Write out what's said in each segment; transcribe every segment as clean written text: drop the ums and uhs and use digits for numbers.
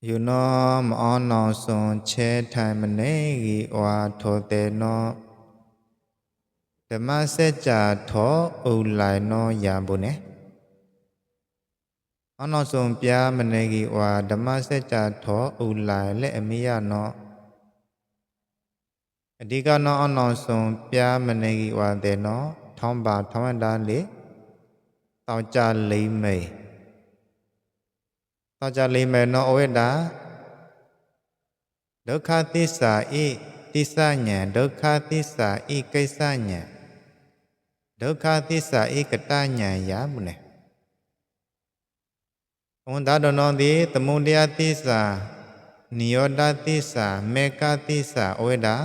อยู่นอมออนนอสนเชไทยมันเนกีวาโทเตนอธรรมะเสจาโทอุไลนอยาบุเนออนนอสนปยามันเนกีวาธรรมะเสจาโทอุไลและอมิยานออดีกานอออนนอสนปยามันเนกีวาเตนอท้องบาท้องดาเลตอจาลิเมตอจาลิเมนอโอเวดาဒုက္ခသစ္စာဤသစ္စာဉာဏ်ဒုက္ခသစ္စာဤကိစ္စဉာဏ်ဒုက္ခသစ္စာဤကတဉာဏ်ယာမုန်ဩဒါဒနောတိသမုဒယသစ္စာနိရောဓသစ္စာမေကသစ္စာဩဝေဒာ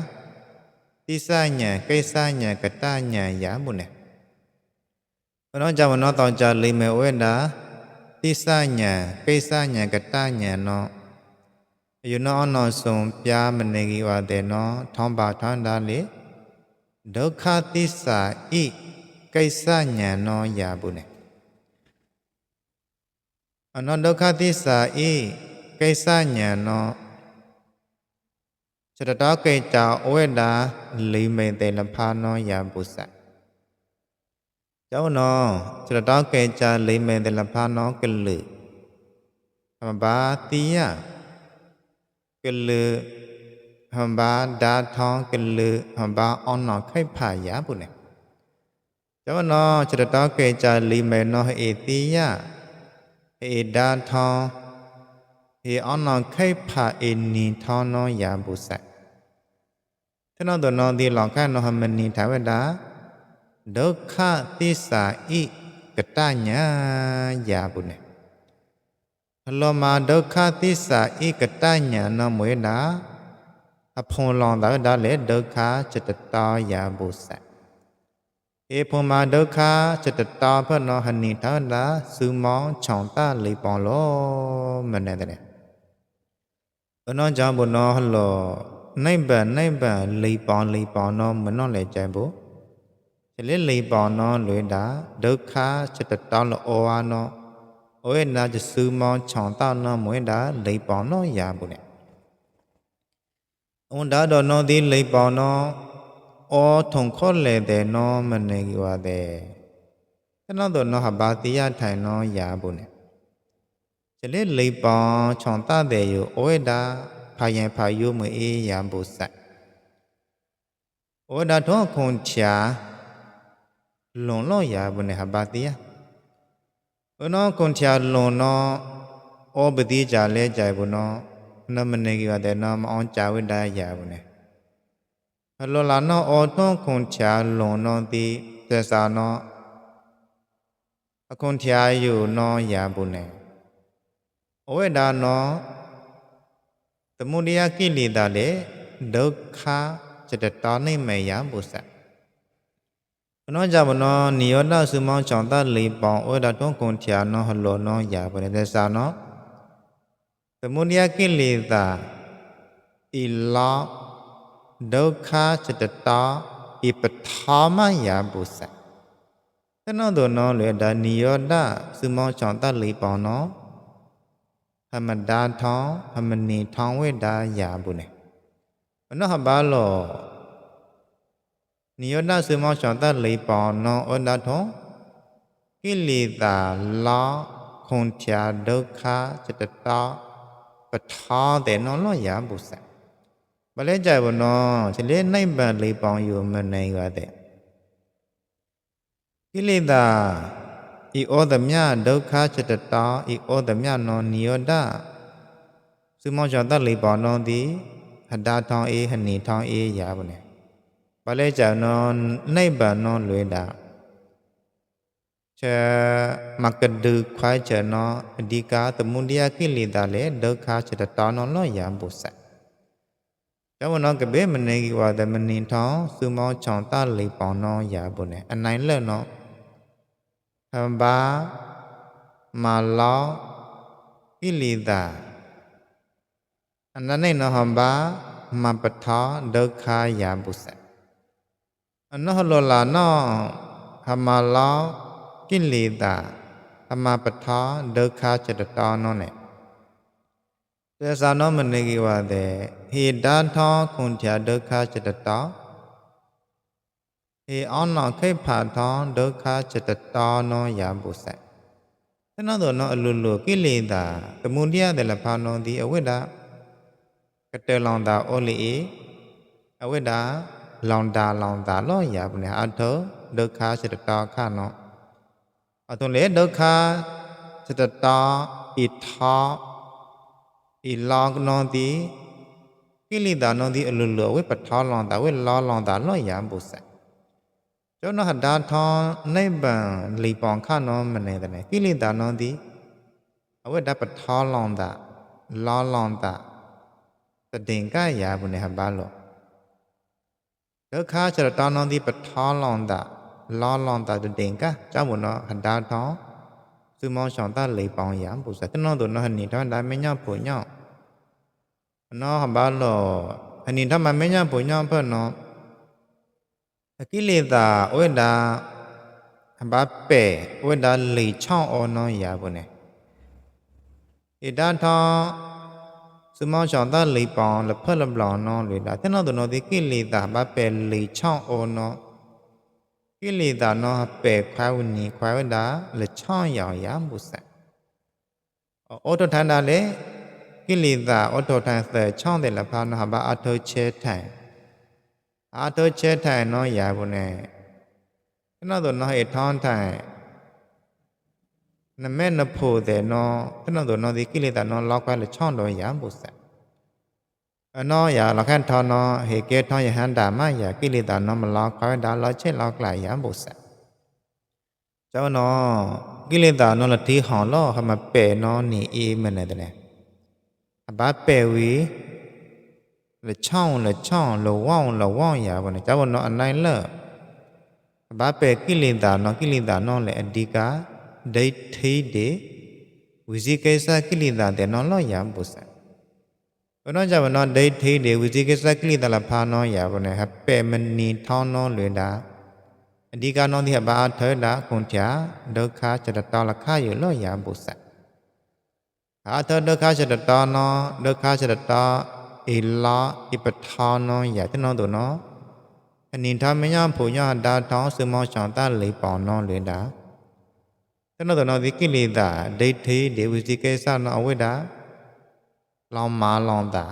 သစ္စာဉာဏ်ကိစ္စဉာဏ်ကတဉာဏ်ယာမုန်ဘနောကြောင့်နောတောင်ကြလိမေဩဝေဒာသစ္စာဉာဏ်ကိစ္စဉာဏ်ကတဉာဏ်နောอยู่นอนอสงปยามเนกีวาเตนอท้องบาท้องดาเลဒုက္ခသစ္စာဤကိစ္စဉာဏ်နောယာบุเนအနောဒုက္ခသစ္စာဤကိစ္စဉာဏ်နောစတတောကိတာဩဝေဒာလိမေတေလဖာနောယာบุစကျောင်းနောစတတောကိတာလိမေတေလဖာနောကလေအဘာတိယကလေဟံဘာဒါထောင်းကလေဟံဘာအောနောခိဖာယာပုနေကျောနောချရတောကေချာလီမေနောဟေတိယဟေဒါထောင်းဟေအောနောခိဖာအနီထောင်းနောယာပုစသနောတနောတိလောကနောဟမနီထဝဒာဒုက္ခသစ္စာဤကတညာယာပုနေလောမာဒုက္ခသစ္စာဧကတညာနမွေနာအဖုံလောင်တာဒါလေဒုက္ခจิตตาယာဘုစဧဖုံမာဒုက္ခจิตตาဖနောဟနိထာလာစုမောင်းချောင်တလိပောင်းလောမနဲ့တဲ့ဘနောကြောင့်ဘနောဟလောနိဗ္ဗာန်လိပောင်းနောမနောလေကြံဘုခြလေလိပောင်းနောလွေတာဒုက္ခจิตตาလောဩဝါနောဩဝေနာจะစုမောင်းချောင်တနောမွေတာလိပောင်းနောယာဘုနဲ့ဩဒါတော်နောတိလိပောင်းနောဩထုံခောလေတဲ့နောမနေကြွားတဲ့သနောတော်နောဟဘာတိယထိုင်နောယာဘုနဲ့ခြလေလိပောင်းချောင်တတဲ့ယဩဝေတာဖာယံဖာယုမွေအေယာဘုဆက်ဩဒါထောခွန်ချာလွန်လောယာဘုနဲ့ဟဘာတိယဘနောကွန်ချာလွန်နောဩပတိကြလဲကြိုင်ဘနောနမနေကြတဲ့နောမအောင်ကြဝိဒါယာဘနဲ့ဟလောလာနောဩထွန်ကွန်ချာလွန်နောတိသစ္စာနောအကွန်ချာယုနောယာဘနဲ့ဩဝေဒာနောသမုဒယကိလေသာလေဒုက္ခจิตตาနိမေယဘုစဘနောကြဘနောနိယောဒစုမောင်းချောင်တလိပောင်းဩဒါတွန်ကွန်ထျာနောဟလောနောယာဘနေသစာနောသမုဒယကိလေသာဣလာဒုက္ခจิตตာဣပထာမယာဘုစသနောတောနောလေဒါနိယောဒစုမောင်းချောင်တလိပောင်းနောဟမဒါထောင်းဟမနီထောင်းဝေဒါယာဘုနေဘနောဟဘာလောနိယောဒစုမောင်းချောင်တလိပောင်းနောဩဒါထောင်းကိလေသာလာခွန်ချာဒုက္ခจิตตาပထာတဲ့နောလောယာဘုစဘလဲကြဘနောခြလေနိဗ္ဗာန်လိပောင်းယုမနေရတဲ့ကိလေသာဤဩဒမြဒုက္ခจิตตาဤဩဒမြနောနိယောဒစုမောင်းချောင်တလိပောင်းနောတိဟဒါထောင်းအေဟနိထောင်းအေယာဘနေဘလဲကြနောနိဗ္ဗာန်နောလွေတာချာမကဒုခွိုင်းချနောအဓိကသမုဒယကိလေသာလေဒုက္ခจิตตาနောလောယာဘုစကျောင်းနောကဘေမနေကြီးဝါသမနိထောင်းစုမောင်းချောင်တလိပောင်းနောယာဘုနဲ့အနိုင်လက်နောဟံဘာမာလောကိလေသာအနနိနောဟံဘာမပထာဒုက္ခယာဘုစအနောဟလောလာနောဟမလောကိလေသာအမပထာဒုက္ခจิตตาနောနဲ့ แต่สานอมณีกิวาเตเฮดาทอคุนทยาดุขาจิตตอเฮออนนอไขผาทอดุขาจิตตอนอยาบุษะตนอดนออลุลุกิเลตากมุนเดียเดลพานอดีอเวดากะเตลองดาโอลีอเวดาลองดาลอยาบุเนอะโธดุขาจิตตอขานออตุเลดุขาจิตตออิทออีลองนอดีกิเลตานอดีอลุลุเวปทอลองดาเวลองดาลอยาบุษะเจ้าหน้าดาทอนในบังลีปองข้านอมันเนี่ยแต่ไหนกิเลสานอดีเอาไว้ดับปะทอลองดาล้อลองดาตะเด่งก้ายาบุญเนี่ยบาลเด้อข้าจะตอนอดีปะทอลองดาล้อลองดาตะเด่งก้าเจ้าบุญเนาะดาทอนซึมองช่องตาลีปองยามบุษะตนอตัวเนาะหันนี่ทอนได้ไม่ย่อผู้ย่อเนาะบาลหันนี่ทำไมไม่ย่อผู้ย่อเพิ่นเนาะกิเลสโอ้ยดาบาเป้โอ้ยดาลีช่องอ๋อนอยาบุเนี่ยอีดาทอสมองช่องตาลีปองละเพิ่นละบลอนนอเลยดาแต่นอตัวนอที่กิเลสบาเป้ลีช่องอ๋อนอกิเลสนอเป้ควายวันนี้ควายวันดาละช่องยาวยามบุษะโอตทันดาเลกิเลสโอตทันเสช่องเดละพานหาบาอัตโตเชทัยอาโตเชทัยนอยาบุเนี่ยนอตัวนอเอทอนไทยนแม่นโพเดนอตนอตัวนอที่กิเลสนอล็อกไว้ละช่องโดยยามบุษะนอยาละแค่ทอนอเฮเกทอนยหันดามายากิเลสนอมันล็อกไว้ดาลอเชล็อกหลายยามบุษะเจ้านอกิเลสนอละที่หอลอเข้ามาเปนอนี่อีมันเนี่ยแต่บาเปวีละช่องละว่องยาบ่เนี่ยเจ้าบ่นออันไหนเลอบาเปกิเลสนอเลยอดีกาဒိဋ္ဌိတေဝိဇိကိစ္စကိလေသာတေနောလောယံပုစံဘနောကြဘနောဒိဋ္ဌိတေဝိဇိကိစ္စကိလေသာလဖာနောယဘနေဟပေမနီထောင်းနောလွေတာအဓိကနောတိဟဘာထေတာခွန်ချာဒုက္ခចတတောလခယလောယံပုစံအာသဒုက္ခចတတောနောဒုက္ခចတတောဣလောဣပထောနောယတနောတောနောအနိထမညဖူညဒါထောင်းစမောချောင်းတလေးပေါနောလွေတာตนอตนอที่กิเลสဒိဋ္ဌိเดวิสิเกสะนออเวดาลองมาลองตา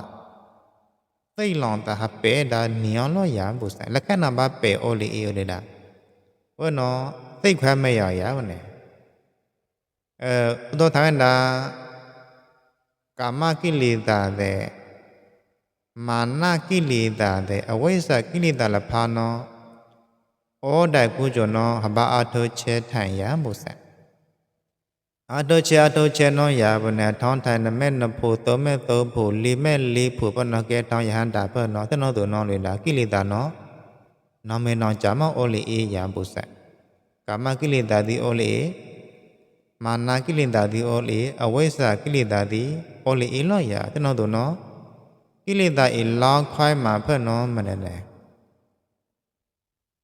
သိลองตาဟပေดาเนียလောยาบุษละแค่นบาเปโอลีเอเลดาဝနောသိခွဲမရရဝနေอุตทานดากามกิเลสเดมานะกิเลสเดอเวสกิเลสละพานอโอไดกุจนอหบาอาโทเชทันยาบุษอาโตเชนอยาบนะท้องไทยนแม่นโพโตแม่โตโพลีแม่ลีผู้ปนเกท้องยหันดาเพิ่นเนาะตนอตัวนอเลยดากิเลสเนาะนอเมนอจามโอลีเอยาบุษะกามกิเลสติโอลีมานะกิเลสติโอลีอเวสกิเลสติโอลีเอลอยาตนอตัวนอกิเลสอีลอควายมาเพิ่นเนาะมันแน่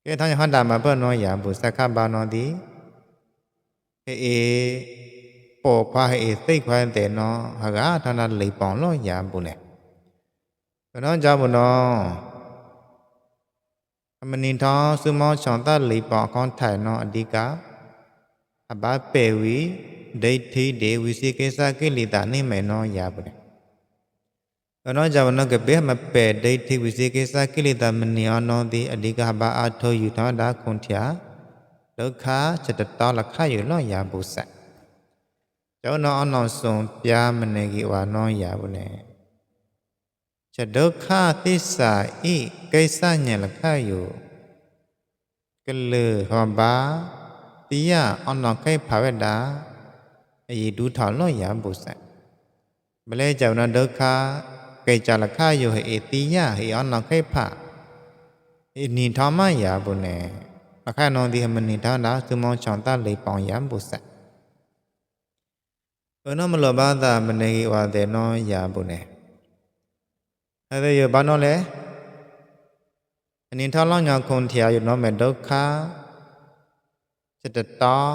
เกท้องยหันดามาเพิ่นเนาะยาบุษะคบานอติเอปอควาเอသိခွဲတဲ့နော်ဟာကဌာနလိပောင်လောရဘူးလေဘနောကြောင့်ဘနောအမနိထောစုမောချောင်းတလိပောင်အကောင်းထိုင်နော်အဓိကအဘပေဝီဒိဋ္ဌိဒေဝိစိကိစ္စကိလေသာနိမေနော်ရဘူးလေဘနောကြောင့်ဘနောကဘေမပေဒိဋ္ဌိဝိစိကိစ္စကိလေသာမနိယောနောတိအဓိကဘာအာထောယူထောတာခွန်ထျာဒုက္ခចតតលខយလောយบุษะเจ้าน้องนอนส่งปยามเนกิวานอยาบุเนจะดกขาติสาอิไกษะญะละขะอยู่กะเลหอบาติยะออนอไกภาเวดาอยีดูถอนลอยาบุษะบะเลเจ้านะดกขาไกจาละขะอยู่ให้ติยะให้ออนอไกภาอินิธรรมยาบุเนละขะนอติหมนิธาดาสุมองชองตะเลยปองยาบุษะဘနောမလောဘာသာမနေဝါတဲ့နောယာဘူးနေအဲ့ဒါရဘာနောလဲအနိထောင်းလောင်းညာခွန်ထျာရနောမေဒုက္ခစတတော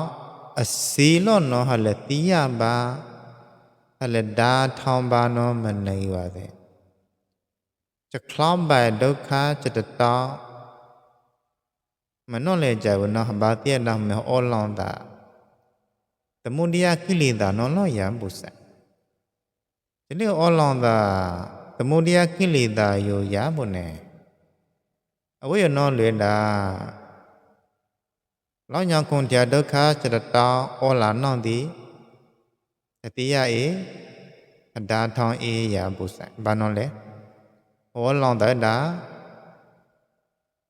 အစီလောနောဟလတိယဘာ ale da thong ba no manai wa de cha khlam ba dukha chatata mano le ja wa no ba tia na me o long da tamundiya kileda no lo ya bu sa jile o long da tamundiya kileda yo ya bu ne awe no le da lo nya kun tia dukha chatata o la no di atiya e da thong e ya bu sa ba no le o long da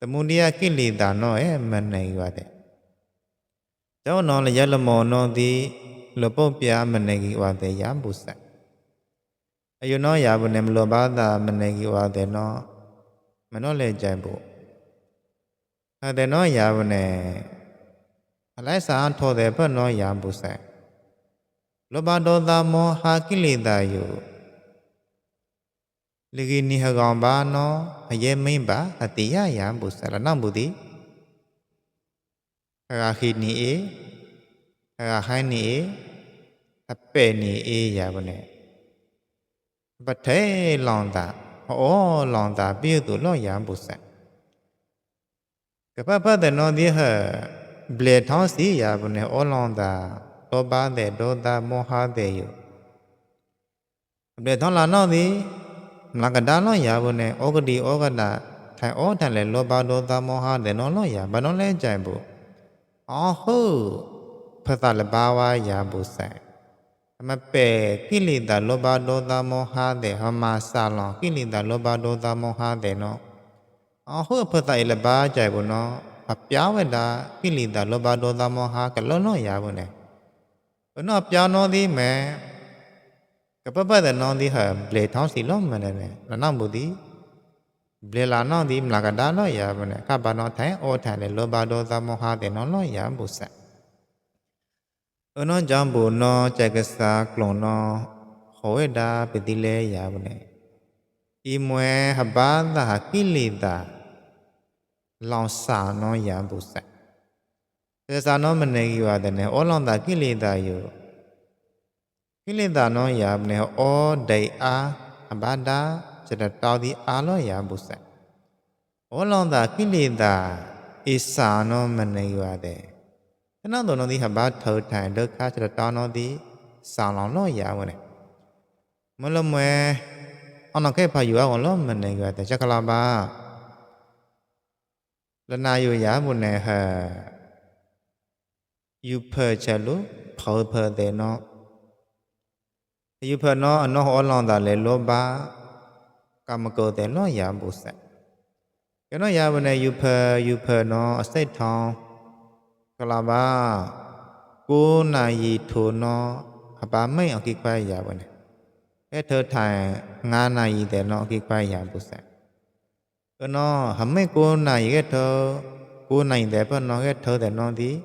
tamundiya kileda no e manai wa de Cháu nó là giá là mồ nó đi lô bố bia mình này ghi vào để giá bù sạch. Ayo nó giá bù nèm lô bá đà mình này ghi vào để nó mà nó lê chạy bù. Để nó giá bù nè lại xa thô để bớt nó giá bù sạch. Lô bá đô đà mô hà kì lì đà yu. Lì ghi nì hà gòn bá nó hà dê mấy bá hà tí giá bù sạch là năng bù đi. Hà khi nì ế hà hai nì ế hà bè nì ế giá bù nè bát thế lòng ta ô lòng ta biết tụ lo giá bù sạch cái bát để nó đi hà bề thong xí giá bù nè ô lòng ta đô ba để đô ta mô ha để yu bề thong là nó đi là cái đá lo giá bù nè ô cái đi ô cái đá thay ô thay lệ lô ba đô ta mô ha để nó lo giá bà nó lẽ chạy bù ô hư phật ta là ba wa giá bù sạch mà bè kí lì đà lô ba đô đà mô ha để hả mà xa lòng kí lì đà lô ba đô đà mô ha để nó hứa phật tại là ba chạy bù nó hạp giáo về đà kí lì đà lô ba đô đà mô ha cái lô nó giá bù này nó hạp giáo nó đi mẹ cái bắp bắp nó đi hả lệ tháo xí lắm mà này là nó bù đi lệ là nó đi là cái đá nó giá bù này các bạn nó thấy ô thay là lô ba đô đà mô ha để nó giá bù sạch nó chẳng bù nó chạy cái xa klong nó khối đá bị tỷ lệ giá bù này ý mùa hà bá đá hà kí lì đá lòng xa nó giá bù sạch cái xa nó mình này ghi này ô lòng đá kí lì đá yu kí lì đá nó giá bù này ô đầy á hà bá đá chạy đá tao đi á nó giá bù sạch ô lòng đá kí lì đá ý xa nó mình này ghi này nó đồ nó đi hà bá thở thải đỡ khá cho tao nó đi sao lòng nó giá vậy này mà lúc mà ông nó cái phải vừa còn lúc mình này gọi tại chắc là ba lần nào vừa giá buồn này hà yêu phơi chờ lúc phơi để nó yêu phơi nó họ lòng đã lấy lô ba cầm cơ để nó giá bù sạch cái nó giá buồn này yêu phơi nó xây thong cái là ba cô này thua nó bà mấy ông kia quay giá vậy này cái thơ thải ngã này để nó kia quay giá bù sạch cái nó hầm mấy cô này cái thơ cô này để bên nó cái thơ để nó đi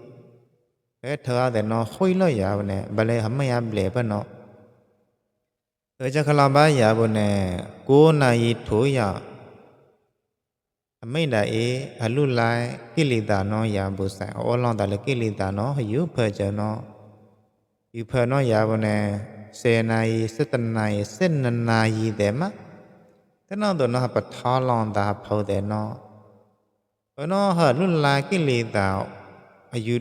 cái thơ để nó khui lo giá vậy này bà lấy hầm mấy áp lệ bên nó cái chắc là ba giá vậy này cô này thua giá mấy đại ấy lu lại kí lì đà nó giá bù sạch ô lòng đà là kí lì đà nó yếu phơi chờ nó yếu phơi nó giá bù nè xe này xe tân này xe nần này gì để mà thế nó đồ nó hả bật thọ lòng đà phơi để nó ở nó hả lu lại kí lì đà yếu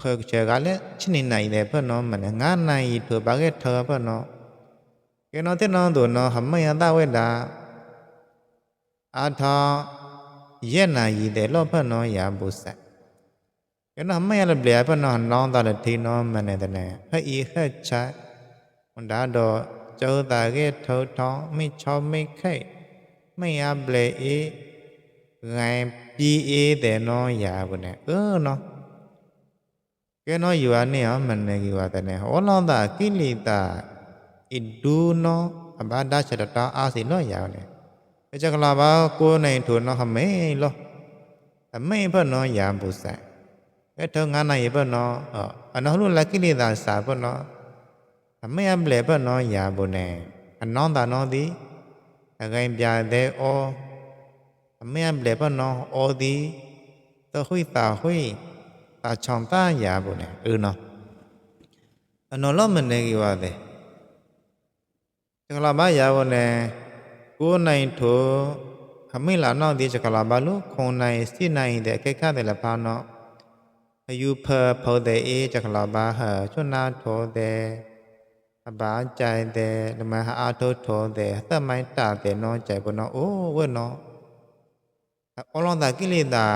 phơi chờ gái lẽ chín này để phơi nó mà ngã này thừa ba cái thơ phơi nó cái nó thế nó đồ nó hầm mấy anh ta quên đà thọ yên là gì để lo phân nó giá bù sạch cái nó không ai là bể phân nó non ta là thì nó mà này hơi ý hơi trái còn đã đồ cho ta cái thơ đó mới cho mấy cái mấy à bể ý ngày bi ý để nó giá bù này nó cái nó dù anh ấy mình này dù anh này họ lo ta cái gì ta ít đu nó bà đã sẽ đặt ta thì nó giá này cái chắc là ba cô này thua nó hầm mấy lo mấy bên nó giảm bù sạch cái thằng anh này bên nó nó luôn là cái gì là sao bên nó mấy em lẽ bên nó giảm bù nè anh non ta nó đi cái em già để ô mấy em lẽ bên nó ô đi tôi huy ta chọn ta giảm bù nè nó lo mình này gì vậy จักลาบายาบ่แน่กูในโถขมิลาน้องดีจักลาบาลุคงในสิในแต่แค่ค่าแต่ละพาเนาะอายุเพอพอเดเอจักลาบาหาชนาโถเดบาใจเดละมาหาอาโถโถเดตะไมตาเดเนาะใจบ่เนาะโอ้เว้เนาะอลองตากิเลสา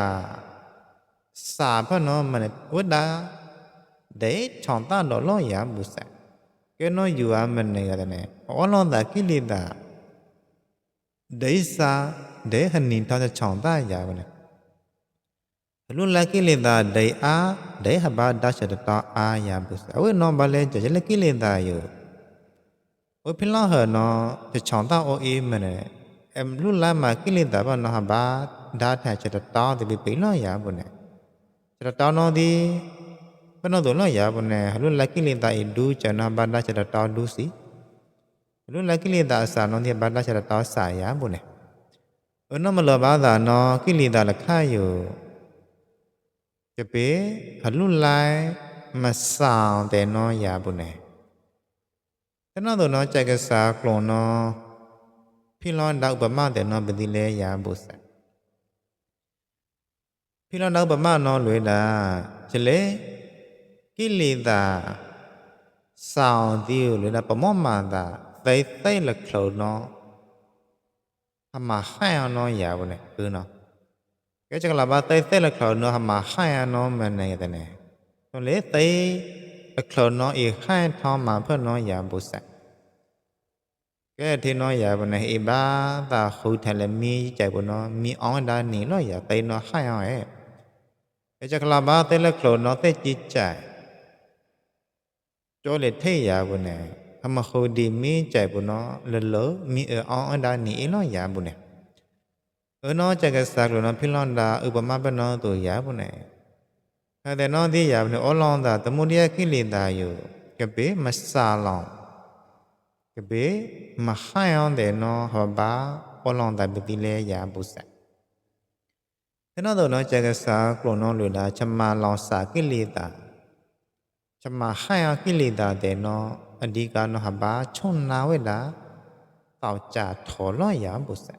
สาพะเนาะมันวดาเดช่องตาดอลอยาบุษะแกเนาะอยู่อามันเนี่ยกันเนี่ยอลองตากิเลสาเดสาเดหันนินทาจะช่องตายาบ่เนี่ยลุลากิเลสาเดอาเดหบาดาชะตาอายาบุษะเว้เนาะบาเลจะละกิเลสาอยู่โอพิลาเหเนาะจะช่องตาโอเอมันเนี่ยลุลามากิเลสาบ่เนาะบาดาแท้จะตาติปิลอยาบ่เนี่ยจะตาเนาะดีปนตัวลอยาบ่เนี่ยลุลากิเลสาอีดูจะนะบาดาจะตาดูสิลุลากิเลสาสาเนาะที่บาดาจะตาสายาบ่เนี่ยเนาะมลบาดาเนาะกิเลสาละค่าอยู่จะเปลุลามาสาวแต่เนาะยาบ่เนี่ยแต่เนาะตัวเนาะใจกษากลอนเนาะพี่ลอนดาอุปมาแต่เนาะบดิเลยาบุษะพี่ลอนดาอุปมาเนาะลุยดาจะเลกิเลสาสาวดิวลุยดาปะมอมาดาไตละโคลเนาะหมาให้เนาะยาบ่เนี่ยคือเนาะแกจักละบาไตละโคลเนาะหมาให้เนาะมันเนี่ยแต่เนี่ยตอนเลไตละโคลเนาะอีให้ทอมาเพิ่นเนาะยาบุษะแกที่เนาะยาบ่เนี่ยอีบาตาคูทะละมีใจบ่เนาะมีออนดานี่เนาะยาไตเนาะให้เอาจักลาบาเตละโคลเนาะเตจิใจโจเลเทยาบุเนี่ยหมาคูดีมีใจบุเนาะเลมีออนดานี่เนาะยาบุเนี่ยเนาะจักสักเนาะพิลอนดาอุปมาเปเนาะตัวยาบุเนี่ยแต่เนาะที่ยาบุเนี่ยอลองดาตมุเดียกิเลสาอยู่กะเปมาสาลองกะเปมาให้ออนเดเนาะหบาอลองดาบิติเลยาบุษะเนาะตัวเนาะจักสักเนาะลุดาชมาลองสากิเลสาชมาให้กิเลสาเดเนาะอดีกาเนาะหบาชนนาเวดาต่อจาถอลอยาบุษะ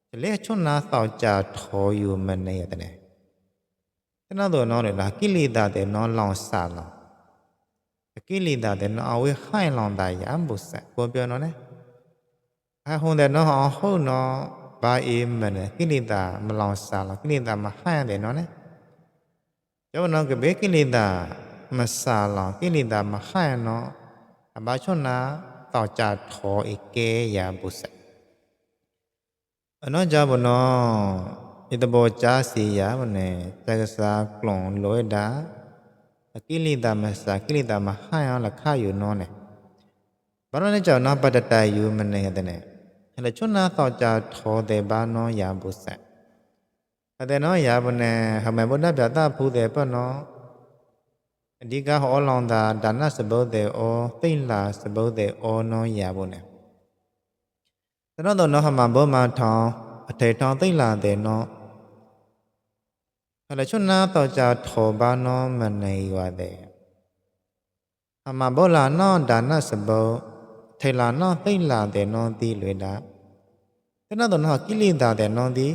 จะเลชนนาต่อจาถออยู่มันเนี่ยแต่เนี่ยแต่เนาะตัวเนาะเลยล่ะกิเลสาเดเนาะลองสาลองกิเลสาเดเนาะเอาไว้ให้ลองได้ยาบุษะบ่เปียวเนาะเนี่ยให้ฮงเดเนาะเอาฮู้เนาะบาเอมันเนี่ยกิเลสามาลองสาลองกิเลสามาให้เดเนาะเนี่ยเจ้าเนาะก็เบกิเลสามาสาลองกิเลสามาให้เนาะบาชนนาต่อจาถอเอเกยาบุษะเนาะจาบ่เนาะอิตบ่จาสียาบ่เนี่ยจักษากลอนลอยดากิเลสามาสากิเลสามาให้เอาละค่าอยู่เนาะเนี่ยบาเนาะเจ้าเนาะปัตตายอยู่มันเนี่ยแต่เนี่ยละชนนาต่อจาถอเดบาเนาะยาบุษะแต่เนาะยาบ่เนี่ยหมายบ่ได้แบบตาผู้เดปะเนาะอดีกาฮอลองดาดานะสบเดโอติลาสบเดโอเนาะยาบ่เนี่ยแต่เนาะตัวเนาะมาบ่มาทองอเททองติลาเดเนาะละชนนาต่อจาถอบาเนาะมันในว่าเดมาบ่ลาเนาะดานะสบเทลาเนาะติลาเดเนาะติลุยดาแต่เนาะตัวเนาะกิเลสาเดเนาะติ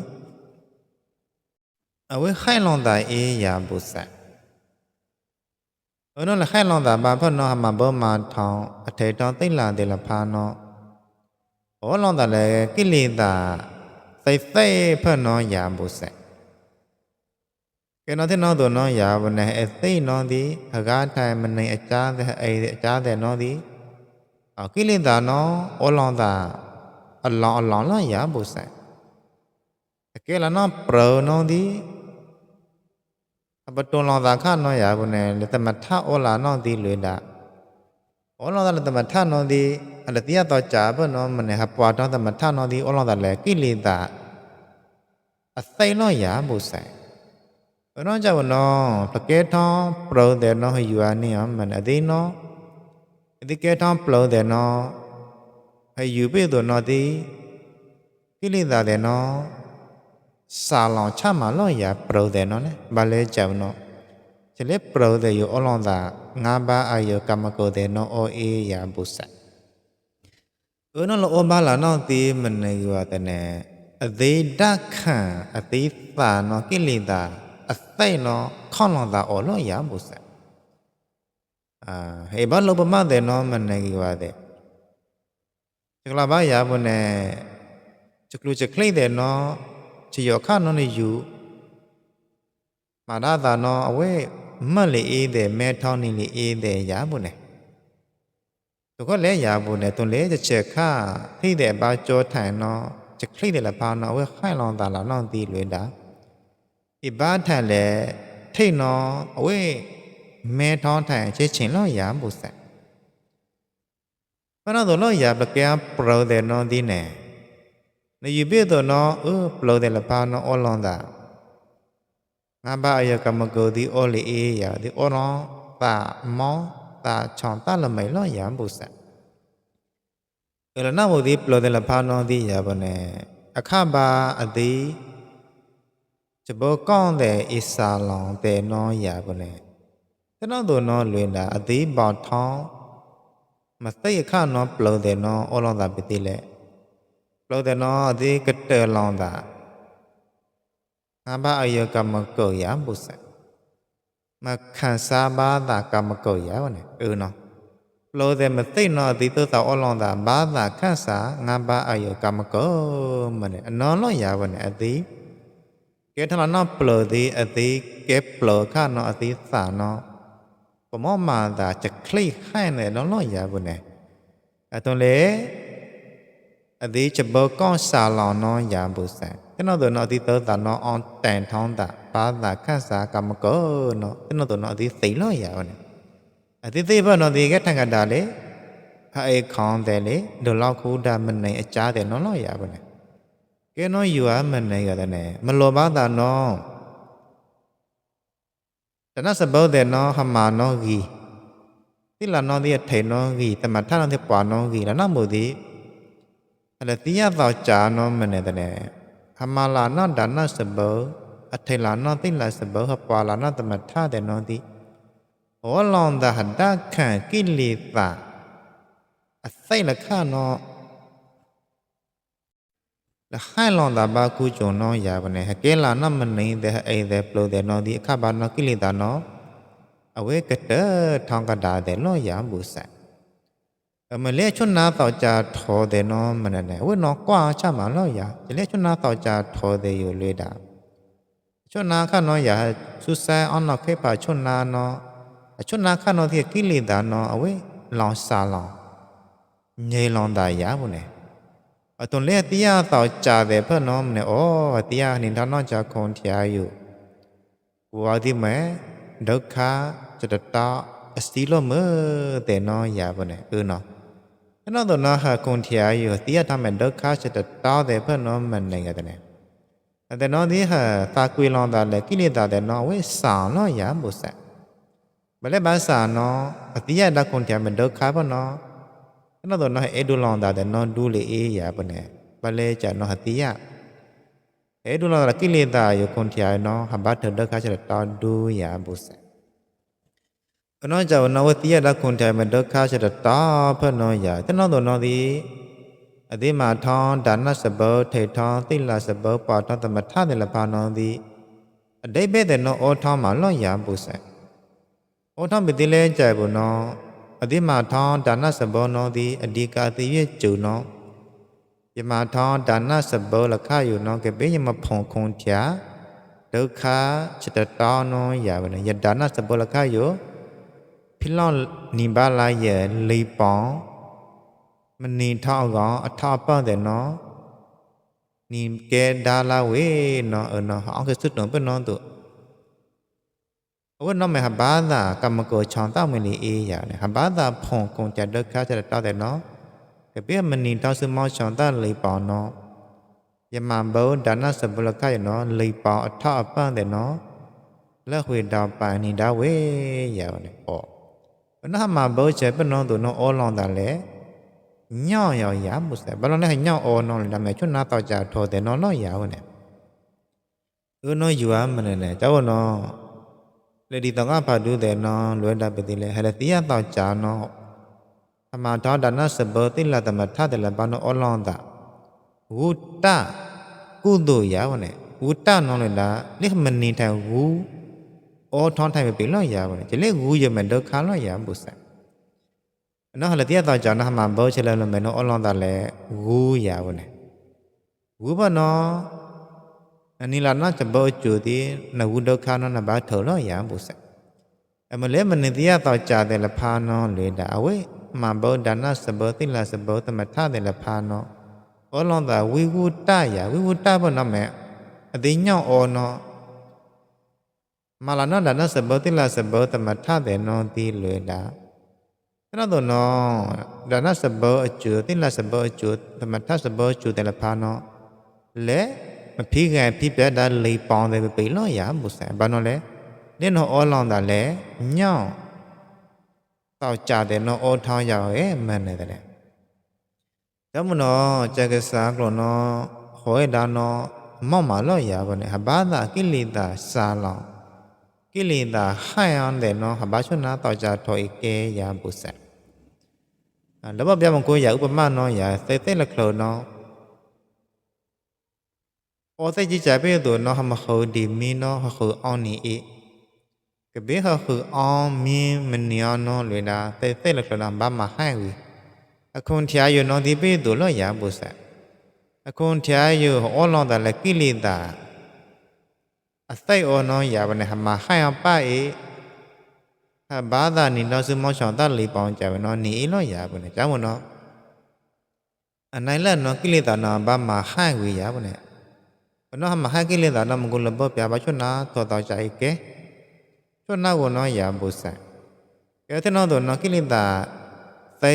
เอาไว้ให้ลองได้เอยาบุษะเนาะละให้ลองได้บาเพิ่นเนาะมาบ่มาทองอเททองติลาเดละพาเนาะโอ้ลองได้เลยกิเลสาใส่เพิ่นเนาะยาบุษะแกเนาะที่เนาะตัวเนาะยาบ่เนี่ยติเนาะติหกาไทยมันในอาจารย์อาจารย์เนาะติกิเลสาเนาะอลองดาอลองละยาบุษะแกละเนาะเปรเนาะติปะตุลองดาค่าเนาะยาบ่เนี่ยละตมะทะอลาเนาะติลุยดาอลองดาละตมะทะเนาะติอะละติยะต่อจาเพิ่นเนาะมันเนี่ยปวาตมะทะเนาะติอลองดาละกิเลสาအသိနော်ရဘူးဆိုင်ဘနောကြောင့်နော်ပကဲထောင်းပလောတဲ့နော်ယူအနီမန်အဒီနော်ဒီကဲထောင်းပလောတဲ့နော်ဟယူပိတော့နော်ဒီကိလေသာတဲ့နော်စာလောင်ချမလောရပလောတဲ့နော်ဘာလဲကြောင့်နော်ချလေပလောတဲ့ယူအလောင်းသာငါးပါးအာယကမကိုတဲ့နော်အော်အေးရဘူးဆိုင် นอโลอบาลานอตีมันในกว่าแต่แน่อดีดักขันอดีตานอกิลิตาอไซนอข้อนลองตาโอลอยาบุษเฮบาลบมาเดนอมันในกว่าเดจักลาบายาบุเนจักลูจักลีเดนอชิยอข้านอนี่อยู่มาดาตานออเวมะลีอีเดแม่ท้องนี่ลีอีเดยาบุเนตัวก็เลยยาบุเนตัวเลยจะเจอข้าที่เดบาโจถ่ายนอจะคลีเดละพานอเวให้ลองตาละลองตีเลยดาอีบ้านถ่ายแลที่นออเวแม่ท้องถ่ายเชชินลอยาบุษเพราะนั้นตัวลอยาปะแกปลอเดนอดีเนในยูเบตัวนอปลอเดละพานออลองตางาบาอยากมโกดีโอลีเอยาดีโอรอตามอตาชอนตาละไม่ลอยาบุษละนาโมดีปลอเดละพานอดียาบเนอะคาบาอดีจะบอกก้อนเดอิสาลองเดนอยาบเนแต่นอตัวนอลุยดาอดีบอทองมาเตยข้านอปลอเดนอโอลองตาปิติเลปลอเดนออดีกเตลองตางาบาอายกรรมโกยาบุษมาขันซาบาตากรรมโกยาวเนี่ยเนาะปลอเดมาตินอติตัวตาอลองตาบาตาขันซางาบาอายกรรมโกมันเนี่ยนอนลอยาวเนี่ยอติเกทลานอปลอดีอติเก็บปลอข้านออติสานอปมอมาตาจะคลี่ให้เนี่ยนอนลอยาวเนี่ยตัวเลอดีจะบอกก้อนสาลอนอยาบุษแต่นอตัวนอติตัวตานอออนแต่งท้องตาบาตาขันซากรรมโกเนาะแต่นอตัวนอติสีลอยาวเนี่ยอติติบนอติแกทังกดาเลให้ของแต่เลดลอคูดามันในอาจารย์แต่นอลอยาวเนี่ยแกนออยู่มันในก็แต่เนมันโลบาตานอแต่น่าสบแต่นอหมานอกีที่ละนอที่เทนอกีแต่มาท่านที่ปานอกีแล้วนอมุดีอะไรที่ยาต่อจานอมันเนี่ยแต่เนหมาลานอดานอสบอเทลานอที่ละสบหปาลานอแต่มาท่าแต่นอที่โอลองดาหัดดาขันกิลิตาใส่ละข้านอละให้ลองดาบากูจงนอยาบเนี่ยเกลานอมันนี่เดไอเดปโลเดนอที่ข้าบานอกิลิตานอเอาไว้กระเตทองกระดาเดลอยาบุษมันเลี้ยชนนาต่อจะทอเดนอมันเนี่ยว่านอกว่าชามาลอยาจะเลี้ยชนนาต่อจะทอเดอยู่เลยดาชนนาข้านอยาสุดแสอันนอเคปาชนนานอชนนาข้านอที่กิลิตานอเอาไว้ลองซาลองเยลองดายาบุเนี่ยตอนเลี้ยที่ยาต่อจะเดเพื่อนน้องเนี่ยที่ยานินทานอจะคงที่อายุว่าที่แม่ดอกขาจะตาสติลเมื่อแต่น้อยาบุเนี่ยเนาะแล้วตัวน้าหาคงที่อายุที่ยาทำให้ดอกขาจะตาเดเพื่อนน้องมันเนี่ยกันเนี่ยแต่น้องที่หาตาคุยลองดาเลยกิเลสดาเดน้องไว้สาวน้อยาบุษบัดเลยบาสาน้องที่ยาดักคงที่มันดอกขาปะน้องแล้วตัวน้าเอดูลองดาเดน้องดูเลยยาบุเนี่ยบัดเลยจะน้องที่ยาดูลองดากิเลสดาอยู่คงที่อายุน้องหาบัดเธอดอกขาจะตาดูยาบุษน้องจะน้องว่าที่ยาดักคงที่มันดอกขาจะตาเพื่อนน้องยาแต่น้องตัวน้องที่อดีมาทองดานัสเบอเททองติลาสเบอปาทองตมท่าเดลพานองดีได้เบเดนโอทองมาลอยาบุษโอทองบิดิเลใจบุนออดีมาทองดานัสเบอนอดีอดีกาติเยจูนอยมาทองดานัสเบอละข้าอยู่นอเกเบยมาพงคงเถียดอกขาจิตตานอยาบเนยดานัสเบอละข้าอยู่พิลอนนิบาลายเยลีปองมันนี่ท่อกออัท่อป้อแต่เนาะนี่แกดาลาเวเนาะเนาะเอาคือสุดเนาะเปิ้นเนาะตุโอ้เนาะแม่หบาดากรรมโกชอนต้ามื้อนี้ยาเนี่ยหบาดาพงคงจะเลิกค้าจะต้าแต่เนาะก็เปียมันนี่ต้าซึมอชอนต้าเลยปอเนาะยามาเบอดานะสบุลกะเนาะเลยปออัท่อป้อแต่เนาะแล้วคุยดาวปานี่ดาเวยาเนี่ยปอเนาะมาเบอเจเปิ้นเนาะตุเนาะออลองตาแลnhỏ nhỏ giá một sẽ bao lâu nhỏ ô nó làm mẹ chút nào tao trả thô để nó giá này nó dùa mình này cháu nó lấy đi tao ngáp phải đưa để nó luyện đạp bị lệ hay là tí tao trả nó ธรรมทอดานะสเบติลาตมทะเตละปานอลองตาวุตตะကုသိုလ်ရပါနဲ့ဝတ္တနောလည်းဒါလိမနေထိုင်ဝူအောထောင်းထိုင်ပဲလောရပါနဲ့ကျလေဝူရမဒုက္ခလောရဘူးဆက်နော်ဟလတိယတော့ကြောင့်မှာဘောချလလမယ်နော်အလွန်တာလဲဝူရပါနဲ့ဝူဘနော်အနိလာနာချဘောကျူတီနဝဒုက္ခနောနဘာထောလောရဘူးဆက်အမလဲမနေတိယတော့ကြာတယ်လဖာနောလေဒါအဝေမဘောဒါနစဘောတိလာစဘောတမထတယ်လဖာနောအလွန်တာဝိဝုတ္တရဝိဝုတ္တဘနော်မဲအသိညောင်းအောနောမာလာနောဒါနစဘောတိလာစဘောတမထတယ်နောတီလွေတာအဲ့တော့နော်ဒါနစဘောအကျူတိလာစဘောအကျူတမထစဘောအကျူတယ်လဖာနောလဲမဖိကန်ဖိပြတာလေပေါင်းတယ်ပေလောရမှုဆန်ဘာနော်လဲနင်းတော့အောလောင်းတာလဲညောင်းတောက်ကြတယ်နော်အောထောင်းရရဲ့မှန်တယ်တဲ့ဒါမနော်ကြက်ကစားကလောနော်ဟောရတာနော်မောက်မာလောရပါနဲ့ဟဘာသာကိလေသာစာလောင်ကိလေသာဟိုင်အောင်တယ်နော်ဟဘာချွနာတောက်ကြထော်ကဲရပုစံလဘပြမကိုရဥပမာနော်ရသေသေလကလောနော်အောသိကြပဲတော့နော်ဟမခေါ်ဒီမီနော်ဟခေါ်အောင်နီအေကဘေဟခေါ်အောင်မင်းမနီယောနော်လွေတာသေသေလကလောဘာမဟိုင်ဝီအခုန်ထျာယနော်ဒီပေတို့လောရပုစံအခုန်ထျာယအောလောတာလကိလေသာအသိအောနော်ရပါနဲ့ဟမဟိုင်အောင်ပါအေဟဘာသာနီနော်စမောချောင်းတလေးပေါင်းကြပဲနော်နီအေလောရပါနဲ့ကြောင်းမနော်အနိုင်လက်နော်ကိလေသာနော်ဘာမဟိုင်ဝီရပါနဲ့ဘနော်ဟမဟိုင်ကိလေသာနော်မကုလဘောပြပါချွနာသောတော်ကြိုက်ကဲချွနာကိုနော်ရပုစံကဲတဲ့နော်တော့နော်ကိလေသာသိ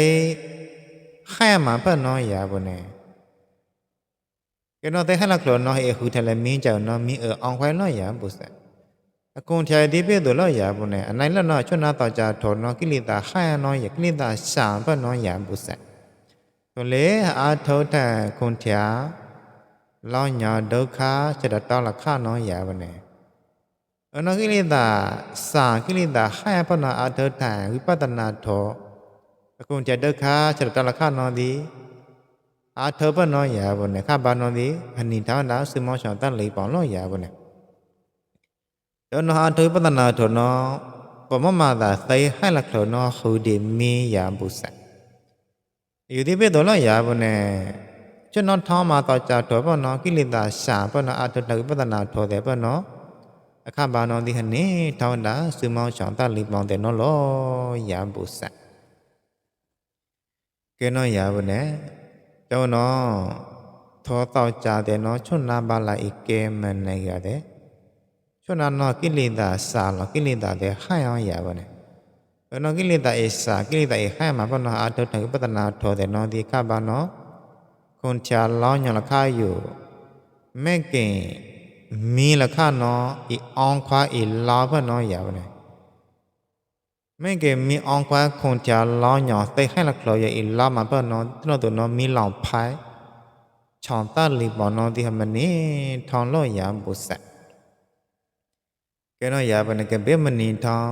ခိုင်မှာဖတ်နော်ရပါနဲ့ကဲနော်တဲ့ဟလကလောနော်ဟူထလည်းမင်းကြောင်နော်မင်းအောင်ခွဲနော်ရပုစံအကွန်ထျာဒီပြတို့လောရပါနဲ့အနိုင်လက်နော်ချွနာတော်ကြထော်နော်ကိလေသာခိုင်နော်ရကိလေသာရှာဖတ်နော်ရပုစံဆိုလေအာထောထကွန်ထျာလောညာဒုက္ခစေတတောလခနောရပါနဲ့အနောကိလေသာစာကိလေသာဟယပနာအထောထဝိပဿနာထောအကုန်ကြဒုက္ခစေတတောလခနောသည်အာထောပနောရပါနဲ့ခဘာနောသည်အနိဒါနာစမောရှောတလေးပေါလောရပါနဲ့တောနောအထောပဿနာထောနောပမမသာသေဟလခလောနောဟူဒီမီယပုစံယူဒီပေတော်လောရပါနဲ့ကျွန်တော်ထောင်းမှာတော့ကြတော့ဘောနော်ကိလေသာရှာဘောနော်အထုတဝိပဿနာထောတယ်ဘောနော်အခဘာနောဒီဟနေထောင်းတာစုမောင်းချောင်းတလီပေါင်းတယ်နော်လောရပုစံကဲနော်ရပါနဲ့ကျောင်းနော်ထောတော့ကြတယ်နော်ချွတ်နာပါလာဧကဲမနေရတယ်ချွတ်နာနော်ကိလေသာစာလောကိလေသာတဲ့ဟိုင်အောင်ရပါနဲ့ဘောနော်ကိလေသာအစာကိလေသာဟိုင်မှာဘောနော်အထုတဝိပဿနာထောတယ်နော်ဒီခဘာနော်ကွန်ချာလောင်းညလခါယူမဲကင်မီလခါနော်ဤအောင်ခွာဤလာဘနော်ရပါနဲ့မဲကင်မီအောင်ခွာကွန်ချာလောင်းညသိဟဲလခလောရဤလာမဘနော်တနော်တနော်မီလောင်ဖိုင်ချောင်းတလီဘောနော်ဒီဟမနေထောင်းလောရပုစံကဲနော်ရပါနဲ့ကဘေမနီထောင်း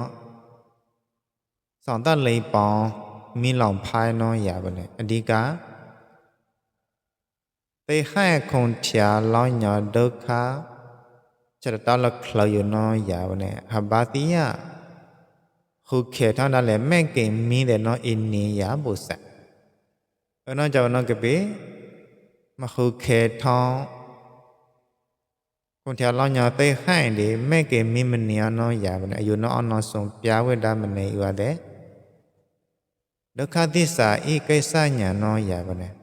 ဆောင်တလီပေါင်းမီလောင်ဖိုင်နော်ရပါနဲ့အဓိကသေဟဲခွန်ချာလောင်းညာဒုက္ခစေတတောလခလောယနောရပါနဲ့ဟဘာတိယခုခေထောင်းတယ်လေမဲ့ကင်မီးတယ်နော်အင်းနေရပုစံအနော်ကြောင့်နော်ကပေမခုခေထောင်းခွန်ချာလောင်းညာသေဟဲဒီမဲ့ကင်မီးမနေနော်ရပါနဲ့အယုနော်အနော်ဆုံးပြဝိဒမနေရတဲ့ဒုက္ခသစ္စာဤကိစ္စညာနော်ရပါနဲ့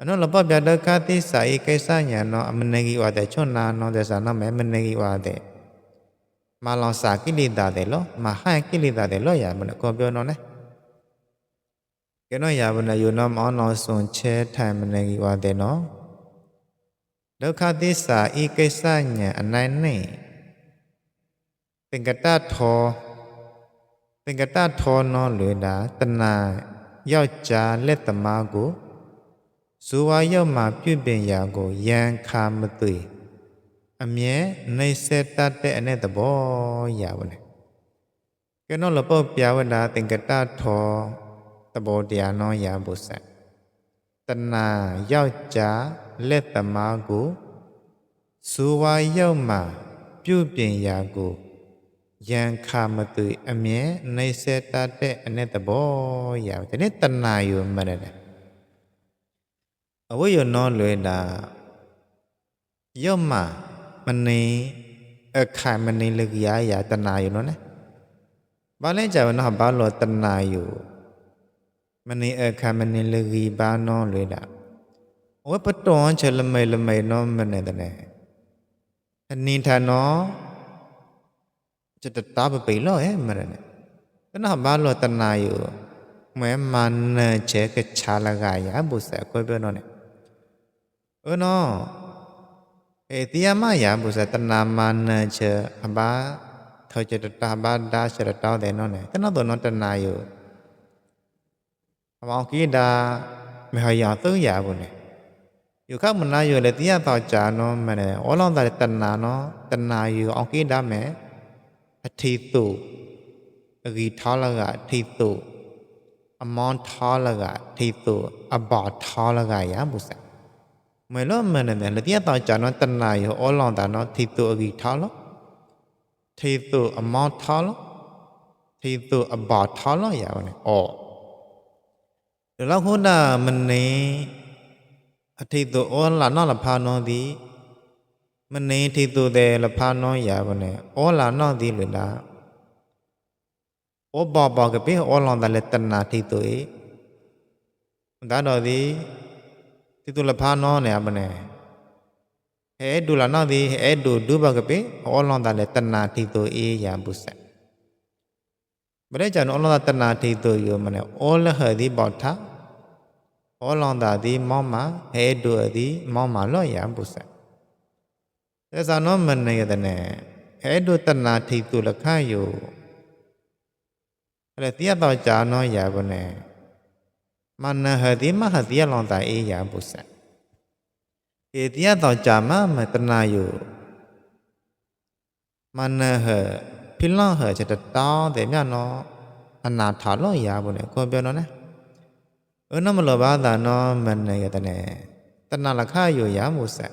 အနော်လပပြဒုက္ခသစ္စာဤကိစ္စညာနောအမနေကြီးဝတဲ့ချွန်နာနောတဲ့စာနောမဲမနေကြီးဝတဲ့မလောင်စာကိလေသာတဲ့လောမဟန်ကိလေသာတဲ့လောရမနဲ့ကောပြောနော်နဲ့ကဲနော်ရပါနဲ့ယုံနောမောနောစွန်ချဲထိုင်မနေကြီးဝတဲ့နော်ဒုက္ခသစ္စာဤကိစ္စညာအနိုင်နဲ့သင်္ကတထောနောလွေတာတဏယောက်ျားလက်သမားကိုဇူဝါရောက်မှပြုပင်ရာကိုယံခါမသွေအမြဲနှိမ့်ဆက်တတ်တဲ့အနဲ့သဘောရပါနဲ့ကဲနော်လပောပြဝဒသင်္ကတထော ตโบเดียน้อยยาบุษะตนาย่าวจาเล็ตมากูสุวาย่าวมาပြုပြင်ရာကိုယံခါမသွေအမြဲနှိစက်တတ်တဲ့အ내သဘောရဒီနေ့တဏှာယူမရတယ်အဝိယနောလွေတာယောမမနေအခါမနေလကရရတဏှာယူနော်ဘာလဲကြဝနော်ဘာလို့တဏှာယူမနေအခါမနေလကီဘာနော်လွေတာဝပတောချလမေလမေနော်မနေတဲ့အနိဌာနောจะตาไปแล้วมันน่ะก็น่ะบาลตนาอยู่แม้มันเจกชาละกายาบุษะค่อยเปเนาะเนี่ยเนาะติยามายาบุษะตนามันเจบาเธอจะตาบาดาชะตาแต่เนาะเนี่ยก็น่ะตัวเนาะตนาอยู่บางกีดาไม่หายาตื้อยาบุเนี่ยอยู่ข้างมันน่ะอยู่เลยติยาต่อจาเนาะมันเนี่ยอลองตาตนาเนาะตนาอยู่เอากีดาแม่อธิตุอกิทาละกะอธิตุอมอนทาละกะอธิตุอบอทาละกะยาบุษะเมื่อล้มันเนี่ยละเตียต่อจานตนาอยู่อลองตาเนาะอธิตุอกิทาละอธิตุอมอนทาละอธิตุอบอทาละยาวเนี่ยเดี๋ยวเราฮู้น่ะมันนี่อธิตุอละเนาะละพาเนาะดีมันนี่ที่ตัวเดละพาน้อยยาบเนี่ยโอลาน้อดีเลยล่ะโอบอบกะเปโอลองตะเลตนาที่ตัวมันตาดอดีที่ตัวละพาน้อเนี่ยบเนี่ยเฮดูละน้อดีเฮดูบกะเปโอลองตะเลตนาที่ตัวยาบุษะบ่ได้จันโอลองตะนาที่ตัวอยู่มันเนี่ยโอละเฮดีบอทะโอลองตาดีมอมาเฮดูดีมอมาลอยาบุษะแต่สานมันในกันเนี่ยให้ดูตนาที่ตุลค่าอยู่อะไรที่ต่อจาน้อยยาบเนี่ยมันหดีมาหดีลองตาเอยาบุษะเอที่ต่อจามาตนาอยู่มันพิลองจะต้อแต่เนี่ยเนาะอนาถาลอยาบเนี่ยก็เป็นเนาะนั่นมันละบ้าตาเนาะมันในกันเนี่ยตนาราคาอยู่ยาบุษะ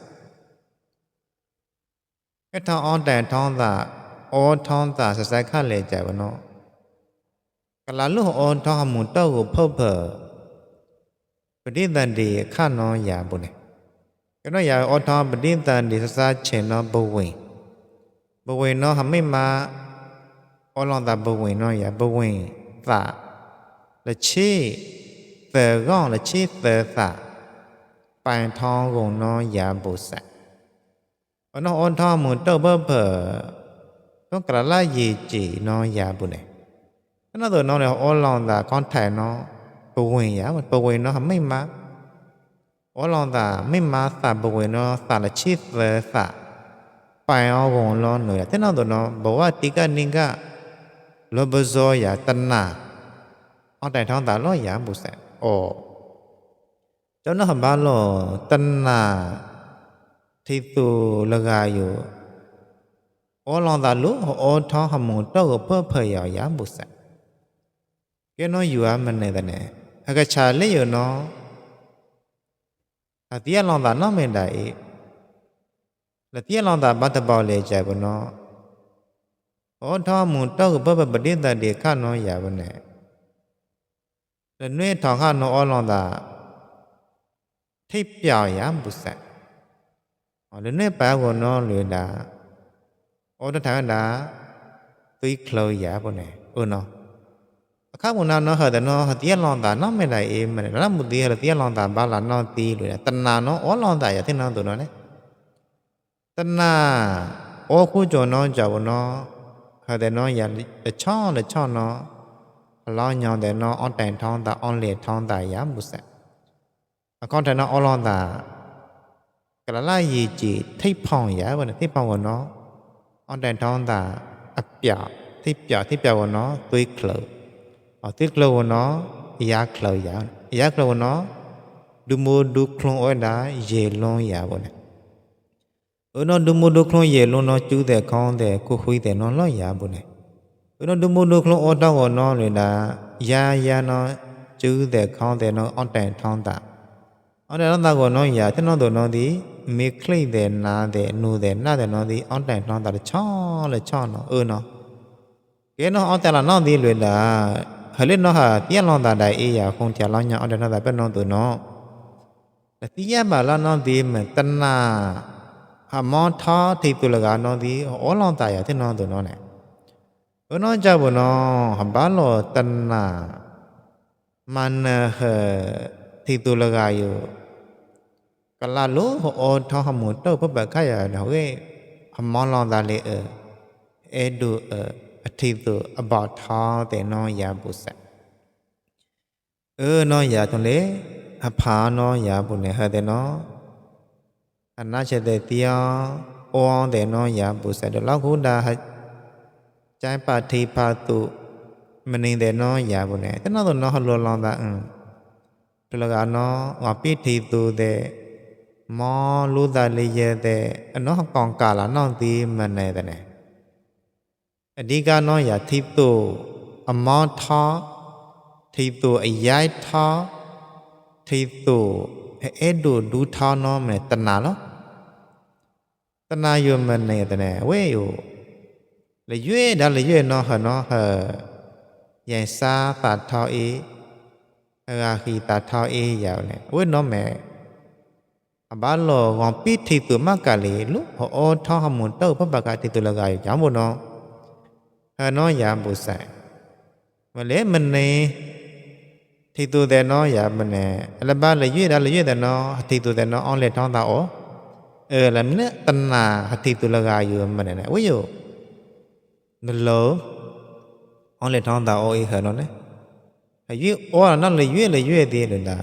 ไอ้ท้องแต่ท้องตาท้องตาสายข้าเลยใจวะเนาะกะลาลูกท้องหมุนเต้ากูเพิ่มปฏิตันดีข้าน้อยยาบุเนี่ยก็น้อยยาท้องปฏิตันดีสายเชนเนาะบวินเนาะทำไม่มาลองตาบวินเนาะยาบวินตาละชีเตะก้องละชีเตะตาไปท้องกูเนาะยาบุษะน้องท้องหมุนเต้าเพิ่ต้องกระไล่ยีจีน้อยยาบุเนี่ยนั่นตัวน้องเนี่ยลองตาคอนแทคเนาะบวินยาบวินเนาะทำไม่มาลองตาไม่มาตาบวินเนาะตาละชีเตะตาไปเอาวงล้อหน่อยแต่น้องตัวน้องบอกว่าติกานิงกะลบโซยาตนาเอาแต่ท้องตาล้อยาบุษะเจ้าน้องบ้านล้อตนาที่ตัวละกาอยู่ลองตาลุท้องหมุนเต้าเพื่อยาบุษะแกน้อยอยู่มันในแต่เนี่ยอากาชาเลยอยู่เนาะอาทิตย์ลองตาน้องไม่ได้ละที่ลองตาบัตรบอลเลยใจบนเนาะท้องหมุนเต้าเพื่อประเดี๋ยวเด็กข้าน้อยยาบนเนี่ยแต่เนื้อท้องข้าน้อยลองตาที่เปียยาบุษะเดี๋ยวนี้ไปวันน้องเลยด่าถ้าทางด่าตุยเคลยาบนเนี่ยเนาะข้าวันนั้นเนาะแต่เนาะที่ลองตาน้องไม่ได้มันแล้วมุดที่ที่ลองตาบ้านน้องตีเลยตันนาเนาะลองตาอย่างที่น้องตัวนั้นตันนาคู่จน้องเจ้าเนาะแต่น้องอย่าช่องเนาะล้อยองแต่น้องแต่งท้องตาเลี้ยท้องตายาบุษะข้างแต่น้องลองตากระไล่ยีจีที่พองยาวันที่พองวันเนาะแต่งท้องตาเปียที่เปียวันเนาะตุยเคลตุยเคลวันเนาะยาเคลยาเคลวันเนาะดูมูดูคลองได้เยลงยาวันเนาะดูมูดูคลองเยลงเนาะจูแต่คองแต่คุยแต่นอนล้อยาวันเนาะดูมูดูคลองดาวเนาะเลยนะยาเนาะ จื้อแต่ข้องแต่น้องอ่อนแต่ท้องตาอ่อนแต่ท้องตาก็น้องอย่าที่น้องตัวน้องดีมีคลิแต่นาแต่นูแต่หน้าแต่น้องดีอ่อนแต่ท้องตาช่อเลยช่อเนาะเนาะแกน้องอ่อนแต่ละน้องดีเลยล่ะเฮลิน้องหาเตี้ยน้องตาได้เอียคงจะร้องอย่าอ่อนแต่น้องตาเป็นน้องตัวน้องแต่เตี้ยบ่าละน้องดีเหมือนตนาหามอท้อที่ตัวละกาน้องดีอ๋อน้องตาอย่าที่น้องตัวน้องเนี่ยน้องจะบ่น้องหบ้าโลตนามันที่ตัวละกาอยู่กะลาโลโอท้อหมุเต้าพบแบบใครอ่ะเนาะเว้ยหมอลองตาเลยดูที่ตัวabout ท้อแต่น้องอย่าบุษน้องอย่าตรงเลยพาน้องอย่าบุเนี่ยแต่น้องอันน่าจะได้เตียวโอ้แต่น้องอย่าบุษเดี๋ยวเราคูดาใจปาทีพาตุมันนี่แต่น้องอย่าบุเนี่ยแต่น้องตัวน้องฮัลโหลลองตาตัวละกาน้องว่าปีทีตัวเดมอรู้ตาเลยเยเดน้องกองกาละน้องตีมันเนี่ยแต่เนี่ยอดีกาน้องอย่าทิพตัวมอท้อทิพตัวย้ายท้อทิพตัวดูท้อน้องเนี่ยตนาเนาะตนาอยู่มันเนี่ยแต่เนี่ยเว้ยอยู่เลยเย่ดาเลยเย่น้องเนาะยัยซาตาท้อราคีตาท้อยาวเนี่ยเว้ยน้องแม่บ้านเรางอปีทิพตัวมากกะเลยลูกโอ้ท้อหมุนเต้าพระบากาทิพตัวละกายจำบ่น้องน้องอย่าบุษมาเลยมันเนี่ยที่ตัวแต่น้องอย่ามันเนี่ยแล้วบ้านเลยยืดอะไรยืดแต่น้องที่ตัวแต่น้องอ่อนเล็ดท้องตาแล้วเนี่ยตัณหาที่ตัวละกายอยู่มันเนี่ยวิวนั่นโลอ่อนเล็ดท้องตาเหรอน้องเนี่ยยืดนั่นเลยยืดดีเลยนะ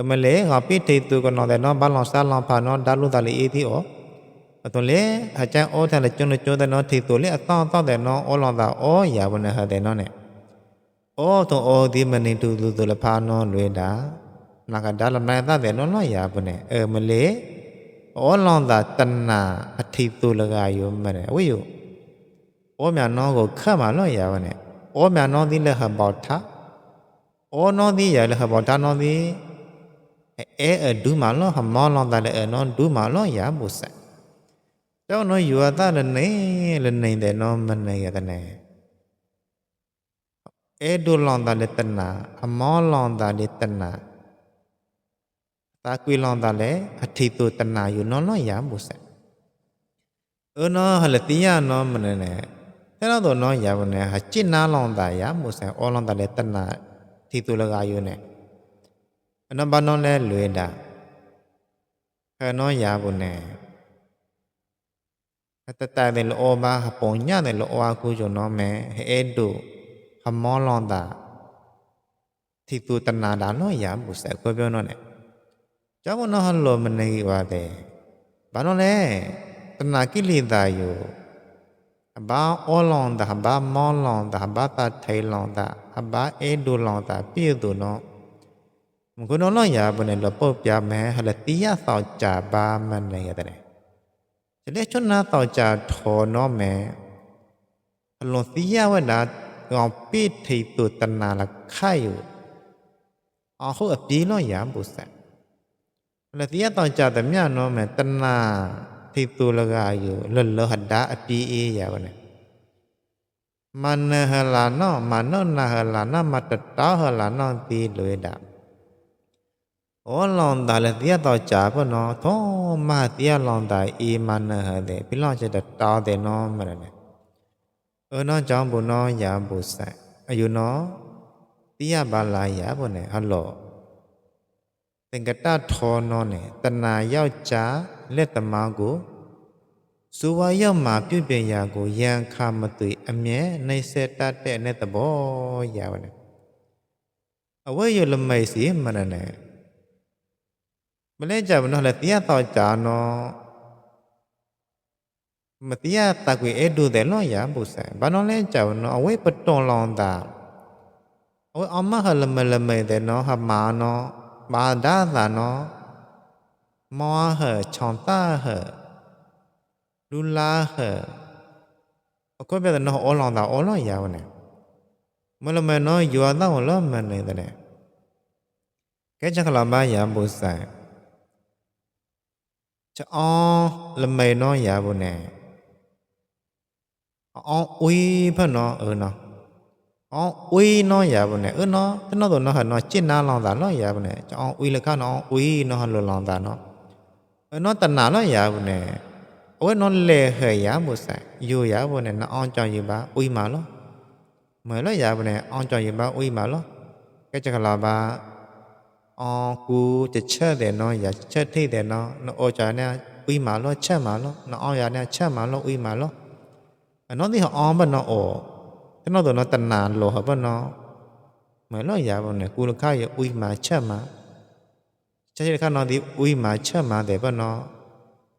มันเลยงอปีที่ตัวก็น้องแต่น้องบ้านลองซาลองพาน้องดัลลุตาเลยที่ตัวเล่หายใจแทนเลยจนแต่น้องที่ตัวเล่ต้องแต่น้องลองตาอย่าวันนี้แต่น้องเนี่ยตัวที่มันนี่ตัวละพาน้องเลยด่านักดัลไม่ได้แต่น้องอย่าวันนี้มันเลยลองตาตัณหาที่ตัวละกายอยู่มันเนี่ยวิวแม่น้องก็ข้ามาล้อย่าวันนี้แม่น้องที่เลยหาบอท่าน้องที่อย่าเลยหาบอท่าน้องที่ดูมาล้อหามอลองตาเลยน้องดูมาล้ออย่าบุษเจ้าน้อยอยู่ตาเลยนี่แต่น้องมันเนี่ยแต่เนี่ยดูลองตาเลยตัณหาหามอลองตาเลยตัณหาตาคุยลองตาเลยที่ตัวตัณหาอยู่น้องอย่าบุษน้องฮัลติยาน้องมันเนี่ยแต่เราตัวน้องอย่าวันเนี่ยจินน้าลองตาอย่าบุษลองตาเลยตัณหาที่ตัวละกายอยู่เนี่ยน้องบ้านน้องเลยรวยด่าน้องอย่าบุเนี่ยแต่ในโลกบ้าปงญาในโลกว่ากูจะน้องแม่ดูหามอลองตาที่ตัวตัณหาด่าน้องอย่าบุษก็เป็นน้องเนี่ยเจ้าน้องฮัลโหลมันนี่ว่าแต่บ้านน้องเลยตัณหากิเลสตาอยู่บ้าลองตาบ้ามอลองตาบ้าตาไทยลองตาบ้าดูลองตาพี่ตัวน้องมันก็น้องอย่าบุเนี่ยเราปุ๊บอย่าแม่ฮัลโหลตียาต่อจ่าบ้ามันเนี่ยแต่เนี่ยจะได้ชนน้าต่อจ่าทอน้องแม่ฮัลโหลตียาว่าด่างอปีที่ตัวตัณหาละค่ายอยู่เขาปีน้องอย่าบุษฮัลโหลตียาต่อจ่าแต่เมียน้องแม่ตัณหาที่ตัวละกายอยู่เลหัดด่าปีอย่าวันเนี่ยมันเฮลาน้องมันน่าเฮลาน้ามาตัดตาเฮลาน้องตีเลยด่าลองตาเลยเตี้ยต่อจ่าพน้องท้อมาเตี้ยลองตามันเฮเดพี่ลองจะตัดตาแต่น้องมันเนี่ยน้องจอมบุน้องอย่าบุษอายุน้องเตี้ยบาลายอย่าบุเนี่ยฮัลโหลเป็นกระตาทอน้องเนี่ยตนาเย้าจ้าเล็ดตมากูสุวายมาပြုပြင်ရာကိုရန်ခမသွေအမြဲနှိမ့်ဆက်တတ်တဲ့နဲ့တဘောရပါနဲ့အဝဲရလမိတ်စီမနနဲ့မလဲကြဘနော်လေတရားတော်ကြာနော်မတရားတကွေအဲ့ဒုတဲ့လောရပုစံဘာနော်လဲကြဘနော်အဝဲပတွန်လောင်တာအဝဲအမဟလမလမဲတဲ့နော်ဟမာနော်ဘာဒါသာနော်မောဟချောင်းတာဟလူလာဟအခုပြတဲ့နော်အော်လောင်တာအော်လောင်ရပါနဲ့မလမဲနော်ယူအတော့လောမနေတဲ့ cái chắc là ba ya bù sai cho on là mày nó ya bù nè on uy phải nó nó on uy nó ya bù nè nó cái nó tụi nó chín na lòng ta nó ya bù nè cho on uy là cái nó uy nó hẳn lòng ta nó tận nào nó ya bù nè ôi nó lệ hơi ya bù sai dù ya bù nè nó on cho gì ba uy mà lo mới nó ya bù nè on cho gì ba uy mà lo cái chắc là ba cú chết để nó ya chết thì để nó ô cho nè uy mà lo chết mà lo nó on ya nè chết mà lo uy mà lo nó thì họ on bên nó ồ cái nó tụi nó tận nàn lộ hợp bên nó mới lo ya bên này cú nó khai uy mà chết mà chết khai nó thì uy mà chết mà để bên nó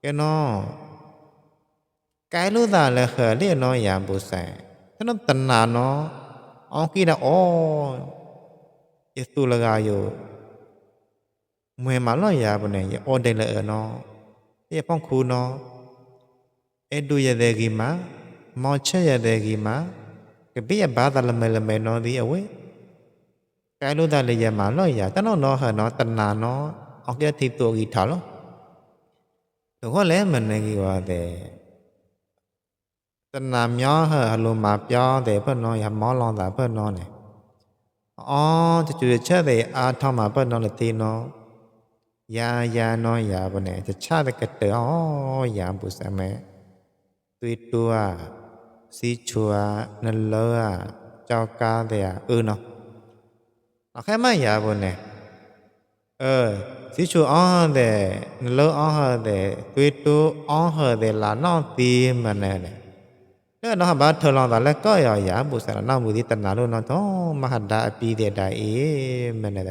cái nó cái lúc đó là khởi liền nó ya bù sai cái nó tận nàn nó on kia là ô itu là gayo mười mà lo ya bên này ô đây là nó cái phong khu nó edu ya de gi mà mau chết ya de gi mà cái bây giờ ba ta là mày nó đi ở cái lúc đó là ya mà lo ya cái nó hả nó tận là nó ở cái thìตัวgì thảo lo rồi có lẽ mình này gọi để tận làm nhỏ hả luôn mà nhỏ để bên nó ya mỏ lon đã bên nó này thì chủ chết để thằng mà bên nó là tin nó ya nó ya bên nàyจะชาติcái tử ya bù sa mẹ tuy tua si chua nên lơ cho ca để nó cái mà ya bên này si chua để nên lơ để tuy tu để là nó tìm mà này nếu nó ba thờ lòng ta là có ya bù sa nó bù đi tận nào luôn nó thôi mà hạt đã pi để đại mà này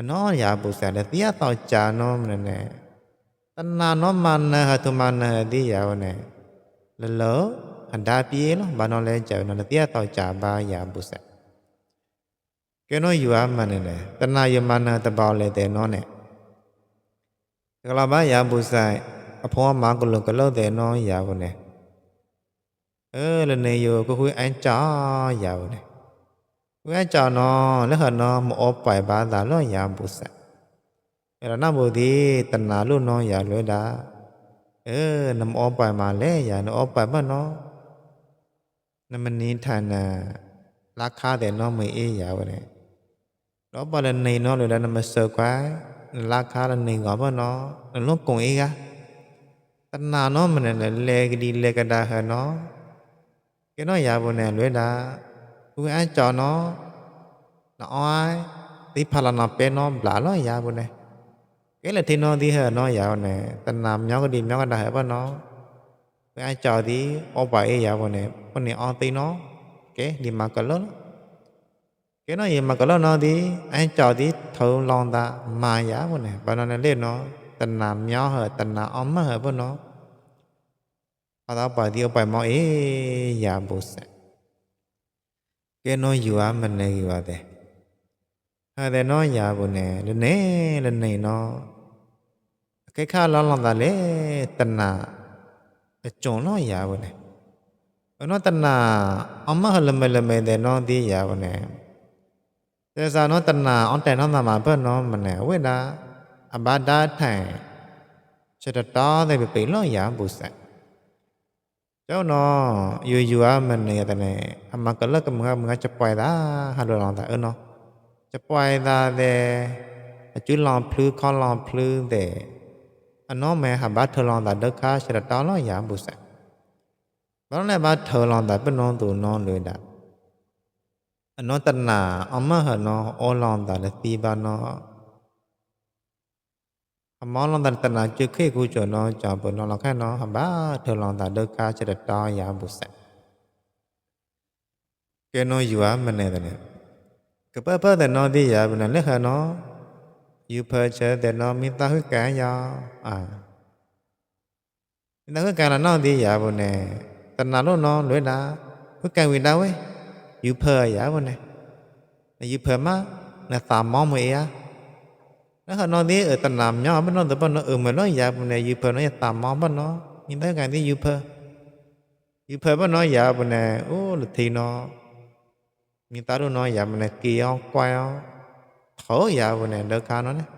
nó ya bù sa là tia tao cha nó mà này tận nào nó man hạt tu man đi ya này lỡ hạt đã pi nó ba nó lên chờ nó tia tao cha ba ya bù sa cái nó yu mà này tận nào yu man ta bao lên để nó này cái là ba ya bù sa phô mà cái lỡ để nó ya bù này lần này yo có khui anh cho ya bù này cái cho nó nó hẳn nó một bài ba đã lo ya bù sa là nó bù đi tận nào luôn nó ya lối đã nằm bài mà lẽ ya nó bài mà nó mình nhìn thànhราคาแต่nó mới ya bù này đó ba lần này nó rồi đã nằm sợ quáราคาlần này gọi mà nó lúc cùng á tận nào nó mình là lê đi lê cái đà hả nó cái nó ya bù này lối đã cái anh cho nó ai tí phá là nó bé nó lạ nó ya bù này cái là thì nó đi hả nó ya này tận làm nhau cái đi nhau cái đại hả nó cái ai cho tí ô bảy ya bù này con này on tí nó cái đi mà cái lớn cái nó gì mà cái lớn nó đi anh cho tí thâu lon ta mà ya bù này và nó lên nó tận làm nhau hả tận làm ấm hả bù nó ở đó bài đi bài mọi ya bù sẽ cái nó vừa mình này vừa thế để nó ya bù nè lần này nó cái khá lo lòng ta lẽ tận là chỗ nó ya bù nè nó tận là ông mà lần mày để nó đi ya bù nè thế sao nó tận là ông trẻ nó mà bên nó mình nè với đã ba đã thành sẽ được đó thì bị nó ya bù sẽ cháu nó yu mình này thế này mà cái lớp mình chụp quay đó hai đứa lòng ta nóจะปล่อยตาแต่จุลองพลือคอลองพลือแต่อันน้องแม่หาบัดเธอลองตาเด็กข้าเสด็จตอนน้อยอย่างบุษะตอนแรกบัดเธอลองตาเป็นน้องตัวน้องเลยดับอันน้องตันหนาเอามาเหรอน้องโอลองตาเลยตีบ้านน้องอมอลองตาตันหนาจุเคกูจน้องจอมเปิดน้องเราแค่น้องหาบัดเธอลองตาเด็กข้าเสด็จตอนอย่างบุษะแกน้อยอยู่อ่ะมันเนี่ยcái bơ để nó đi giờ mình lấy hả nó you purchase để nó mình ta hứa cả do mình ta hứa cả là nó đi giờ bên này tận nào nó lối đã hứa cả vì đâu ấy you purchase giờ bên này you purchase má là tạm mong mày nó hả nó đi ở tận làm nhỏ bên nó từ bên nó mà nó giờ bên này you purchase nó tạm mong bên nó mình thấy cái đi you purchase bên nó giờ bên này thì nó mình ta đâu nói vậy mình kia quay โถยาบ่เนี่ยดคาเนาะเนี่ย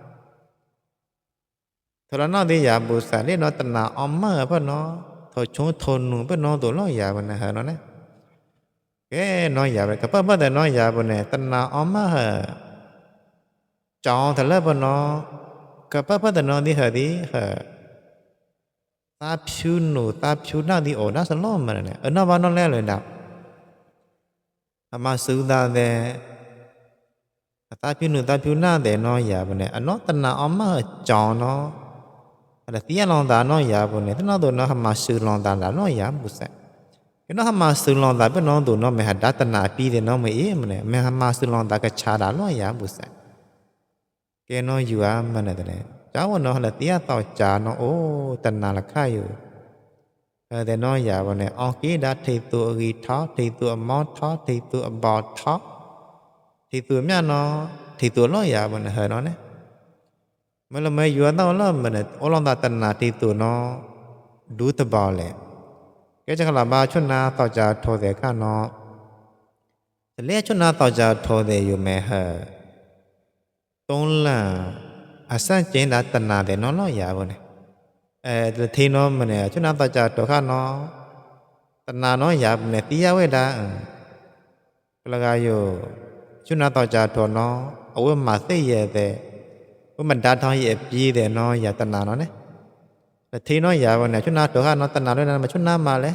ทรนอที่ยาบุษานี่เนาะตนาออมเมอเพิ่นเนาะโถชงทนนูเพิ่นเนาะตัวเนาะยาบ่เนี่ยเนาะเนี่ยแกเนาะยาบ่ก็เพิ่นแต่เนาะยาบ่เนี่ยตนาออมเมอจองทะเลบ่เนาะก็เพิ่นแต่เนาะที่ดิตาผิวหนูตาผิวหน้าที่โอน่าสลอมมันเนี่ยเนาะบ่เนาะแล้วเลยนะอามาสุดาเดตาผิวหนูตาผิวหน้าเดเนาะยาบ่เนี่ยเนาะตนาออมเมอจองเนาะada tia long da no ya bu ne tna do no hama su long da la no ya bu sa ke no hama su long da pe no do no me ha da tana pi de no me e me me hama su long da ka cha da no ya bu sa ke no yu a ma ne de ja wo no hala tia taw cha no o tana la kha yu de no ya bu ne o ki da thai tu ri tho thai tu mo tho thai tu bo tho thai tu mya no thai tu lo ya bu ne ha no neมันละไม่อยู่ตอนละมันโอลองตาตันนาที่ตัวน้อดูตะบอแหละแกจะกลับมาชนาต่อจะโทเดข้าน้อแต่เลี้ยชนาต่อจะโทเดอยู่แม่เหอตรงละอาศัยเจนดาตันนาเดน้อน้อยาบ่เนี่ยทีน้อมันเนี่ยชนาต่อจะตัวข้าน้อตันนาน้อยาบ่เนี่ยตียาเวดาก็ละกาอยู่ชนาต่อจะตัวน้อเอาไว้มาเสียเดว่ามันดาทองเย็บปีเดเนาะอย่าตนาเนาะเนี่ยแต่ทีน้อยอย่าวันเนี่ยชุนนาตัวข้าเนาะตนาด้วยนะมาชุนนามาเลย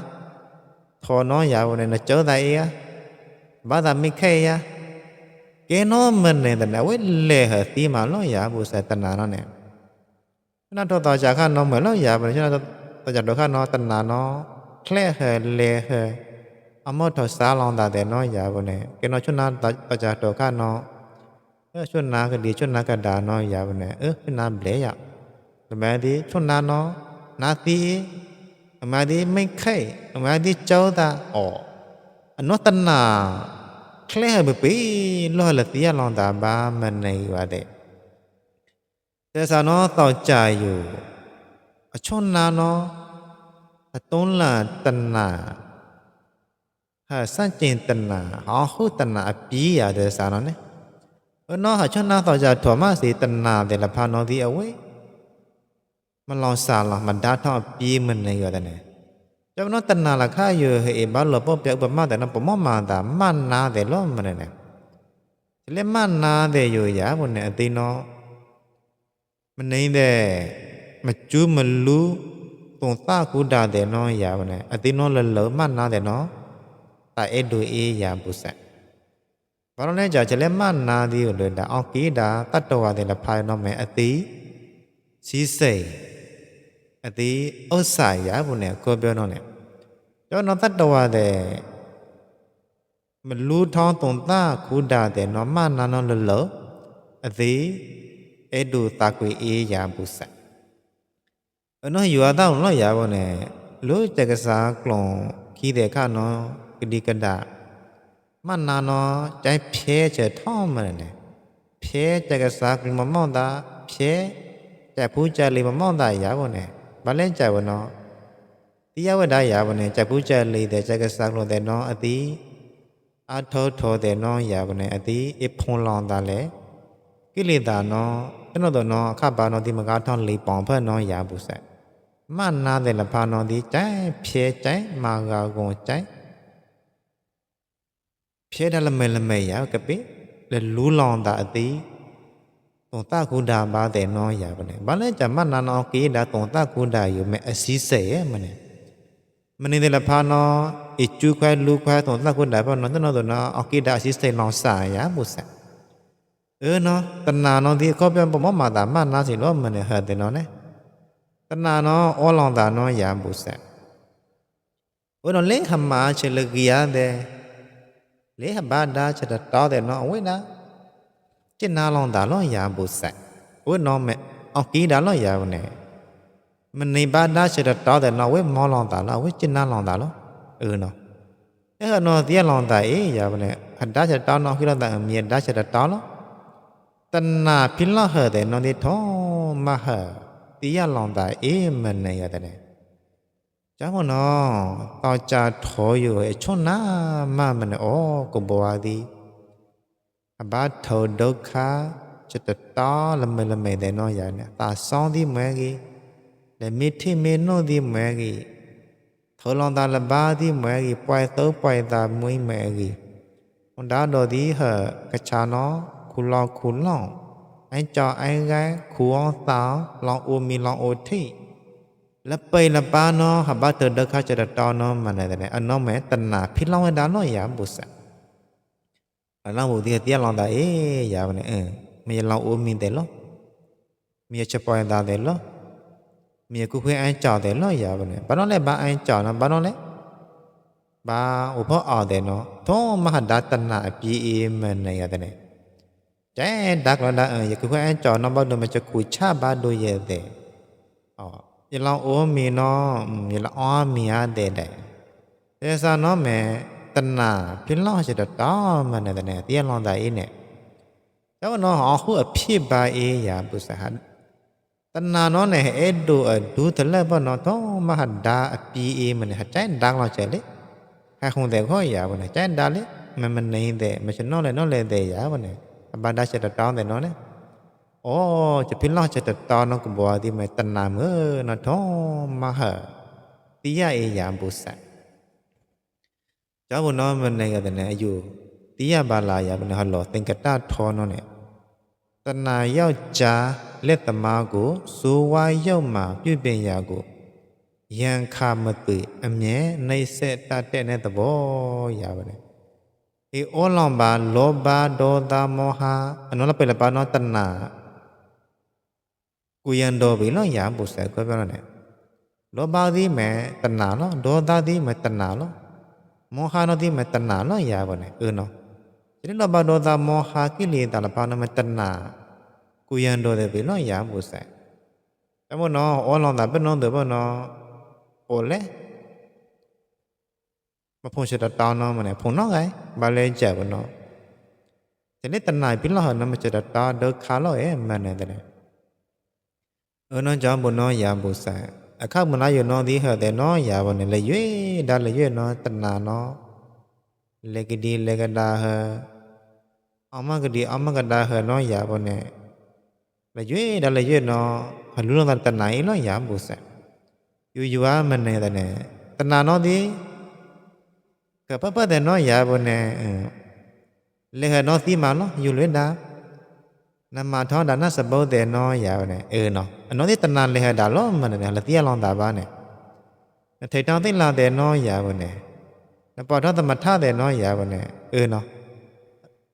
ทอน้อยอย่าวันเนี่ยเจอได้อ่ะบ้าแต่ไม่แค่อ่ะแกน้อมันเนี่ยแต่เนี่ยเว้ยเล่เหตีมาล้ออย่าบุษตนาเนาะเนี่ยชุนนาตัวต่อจากข้าเนาะเหมือนล้ออย่าวันชุนนาต่อจากตัวข้าเนาะตนาเนาะแคล่เหเล่เหเอาหมดทอสาลองตาแต่น้อยอย่าวันเนี่ยแกน้อชุนนาต่อจากตัวข้าเนาะชวนนาก็ดีชวนนาก็ด่าน้อยอย่าบ่เนี่ยชวนนาเบลยอ่ะแต่มาดีชวนนาเนาะนาตีมาดีไม่ไข่มาดีเจ้าตาอ๋ออันนั้นตนาแคลบ่ปีลอละเตียลองตาบามันในว่าเดแต่ซะเนาะต่อใจอยู่ชวนนาเนาะต้นละตนาหาสัจจินตนาหาหุตนาปีอ่ะเดซะเนาะเนี่ยเนาะหาชนะต่อจากถั่วมาสีตนาเดละพานอที่เอาไว้มันลองสาลมันดาท่อปีมันในอยู่แต่เนี่ยเจ้าเนาะตนาละค่าอยู่เฮบ้านหลบเปียกมาแต่นั้นผมมาแต่มันนาเดล้อมันเนี่ยเล่มันนาเดอยู่ยาบนเนี่ยตีเนาะมันนี่เดมันจูมันรู้ตรงตากูด่าเดเนาะยาบนเนี่ยตีเนาะเหลือมันนาเดเนาะแต่ดูยาบุษเพราะนั้นจะเล่นมันนาดีอยู่เลยนะออกกีดาตัดตัวเดลพายน้องแม่อติชีเสอติอุสายาบุเนี่ยก็เปนน้องเนี่ยเจ้าน้องตัดตัวเดมันรู้ท้องตรงตาคูดาเดน้องมันนาน้องเหลืออติดูตากุยยาบุษน้องอยู่อาต้าน้องยาบุเนี่ยรู้จักษากลองขี้เด็กข้าน้องกดีกระดามันนาเนาะใจเพี้ยจะท่อมันเนี่ยเพี้ยจะกระซักลิมมองตาเพี้ยจะพูดจะลิมมองตาอย่าบ่เนี่ยบาเล่นใจบ่เนาะที่ยาวได้อย่าบ่เนี่ยจะพูดจะลิแต่จะกระซักลงแต่เนาะอติอาโทโทแต่เนาะอย่าบ่เนี่ยอติอีพงลองตาเลยกิเลสเนาะตโนตัวเนาะข้าบาเนาะที่มันก็ท่อนลิปองเพิ่นเนาะอย่าบุษมันนาแต่ละพาเนาะที่ใจเพี้ยใจมากากงใจเพียดละเมละเมยากะปิle lu long da ati ton ta ku da ba de no ya ba ne ba le ja ma na no ki da ton ta ku da yu me asi se ye ma ne de la pha no e chu khwa lu khwa ton ta ku da ba no no no o ki da asi se long sa ya bu sa no ta na no di ko pya mo ma da ma na si lo ma ne ha de no ne ta na no o long da no ya bu sa o no le ha ma che le gi ya deလေဘာဒါချက်တော်တယ်နော်အဝိနာကျင်နာလောင်တာလောရဘူးဆက်ဝိနော်မဲ့အော်ကီဒါလောရဘူးနဲ့မနေဘာဒါချက်တော်တယ်နော်ဝိမောလောင်တာလောဝိကျင်နာလောင်တာလောနော်အဲ့နော်ဒီလောင်တာရဘူးနဲ့အဒါချက်တော်နော်ခိလောတာအမြဲဒါချက်တော်လောတနာဖိလောဟတဲ့နော်ဒီထောမဟတီရလောင်တာမနေရတယ်จ้าพ่อน้อต่อจาถออยู่ชนนามามันอ๋อกุบวาดีอบาทดุขะ จะตะตอละเมละเมแต่น้อยาเนี่ยตาซ้อนที่แม่กีและมิที่เมโนที่แม่กีทอลองตาละบาที่แม่กีปล่อยโตปล่อยตามวยแม่กีคนดาดอดีเหกะชาเนาะคุลอคุลองไอ้จอไอ้ไงคูอสาวลองโอมีลองโอที่ละไปละปาเนาะหะบาเตดคาจะตอเนาะมันได้อันเนาะแม่ตันนาพี่ลองดาเนาะยาบุษะอันนั้นบุที่เตียลองตาเอยาบเนี่ยมีลองโอมีเดลมีจะปล่อยตาเดลมีกูคุยไอ้จอเดลยาบเนี่ยบ้านน้องเล่บ้านไอ้จอนะบ้านน้องเล่บ้าอุปอเดเนาะท้องมหาดาตันนาปีมันเนี่ยแต่เนี่ยใจดักแล้วได้อย่าคุยไอ้จอนะบ้านโดมันจะคุยชาบ้านโดยเยเดอ๋อยลองโอมีเนาะยลองอ้อมีอาเดได้แต่ซะเนาะแม่ตันนาพี่ลองจะตอมันเนี่ยแต่เนี่ยเตียลองตาเอเนี่ยแต่ว่าเนาะอ๋อคู่อภิบาเอยาบุษะตันนาเนาะเนี่ยดูทะเลบ่เนาะท้องมหาดาปีมันเนี่ยใจดังเราใจเลยให้คงแต่ข้อยาบ่เนี่ยใจดาเลยมันนี่แต่มันจะเนาะเลยแต่ยาบ่เนี่ยบาดาจะตอแต่เนาะเนี่ยโอ้จะพี่ลองจะตอเนาะก็บ่ที่ไม่ตันนาเนาะท้องมหาติยาเอยาบุษะเจ้าบ่เนาะมันเนี่ยแต่เนี่ยอยู่ติยาบาลายาบ่เนี่ยฮะลอติงกะตาทอเนาะเนี่ยตนาယောက်ျားလက်သမားကိုဇိုဝါရုပ်မှာပြုပြင်ရာကိုယံခါမသွေအမြဲနှိမ့်ဆက်တတ်တဲ့သဘောရပါတယ်အေဩလောင်ပါလောဘဒေါသမောဟအနောလပိလပါနောတနာကိုယံတော်ပြီနော်ရဖို့ဆက်ပြောပြောနေလောဘသည်မဲ့တနာနော်ဒေါသသည်မဲ့တနာနော်မောဟနောသည်မဲ့တနာနော်ရပါနဲ့နော်jadi loba dosa moha kili tala pana metena kuyan do de bilo ya busa tamo no olong da beno de bono ole ma phon se ta no mane phon no gai ba le ja bono jadi tena bilo ha no ma che ta do kha lo e mane de ono ja bono ya busa akha mona yo no di ha de no ya bone le yue da le yue no tena no legidi legada ha amagadi amagada ha no ya bone le yue da le yue no halu no ta nai no ya busa yu a mane da ne tana no di ka pa de no ya bone le ha no ti ma no yu le da na ma tho da na sa bo de no ya bone no no di tana le ha da lo mane la ti ya long da ba ne thai tang tin la de no ya bone na pa tho ta ma tha de no ya bone no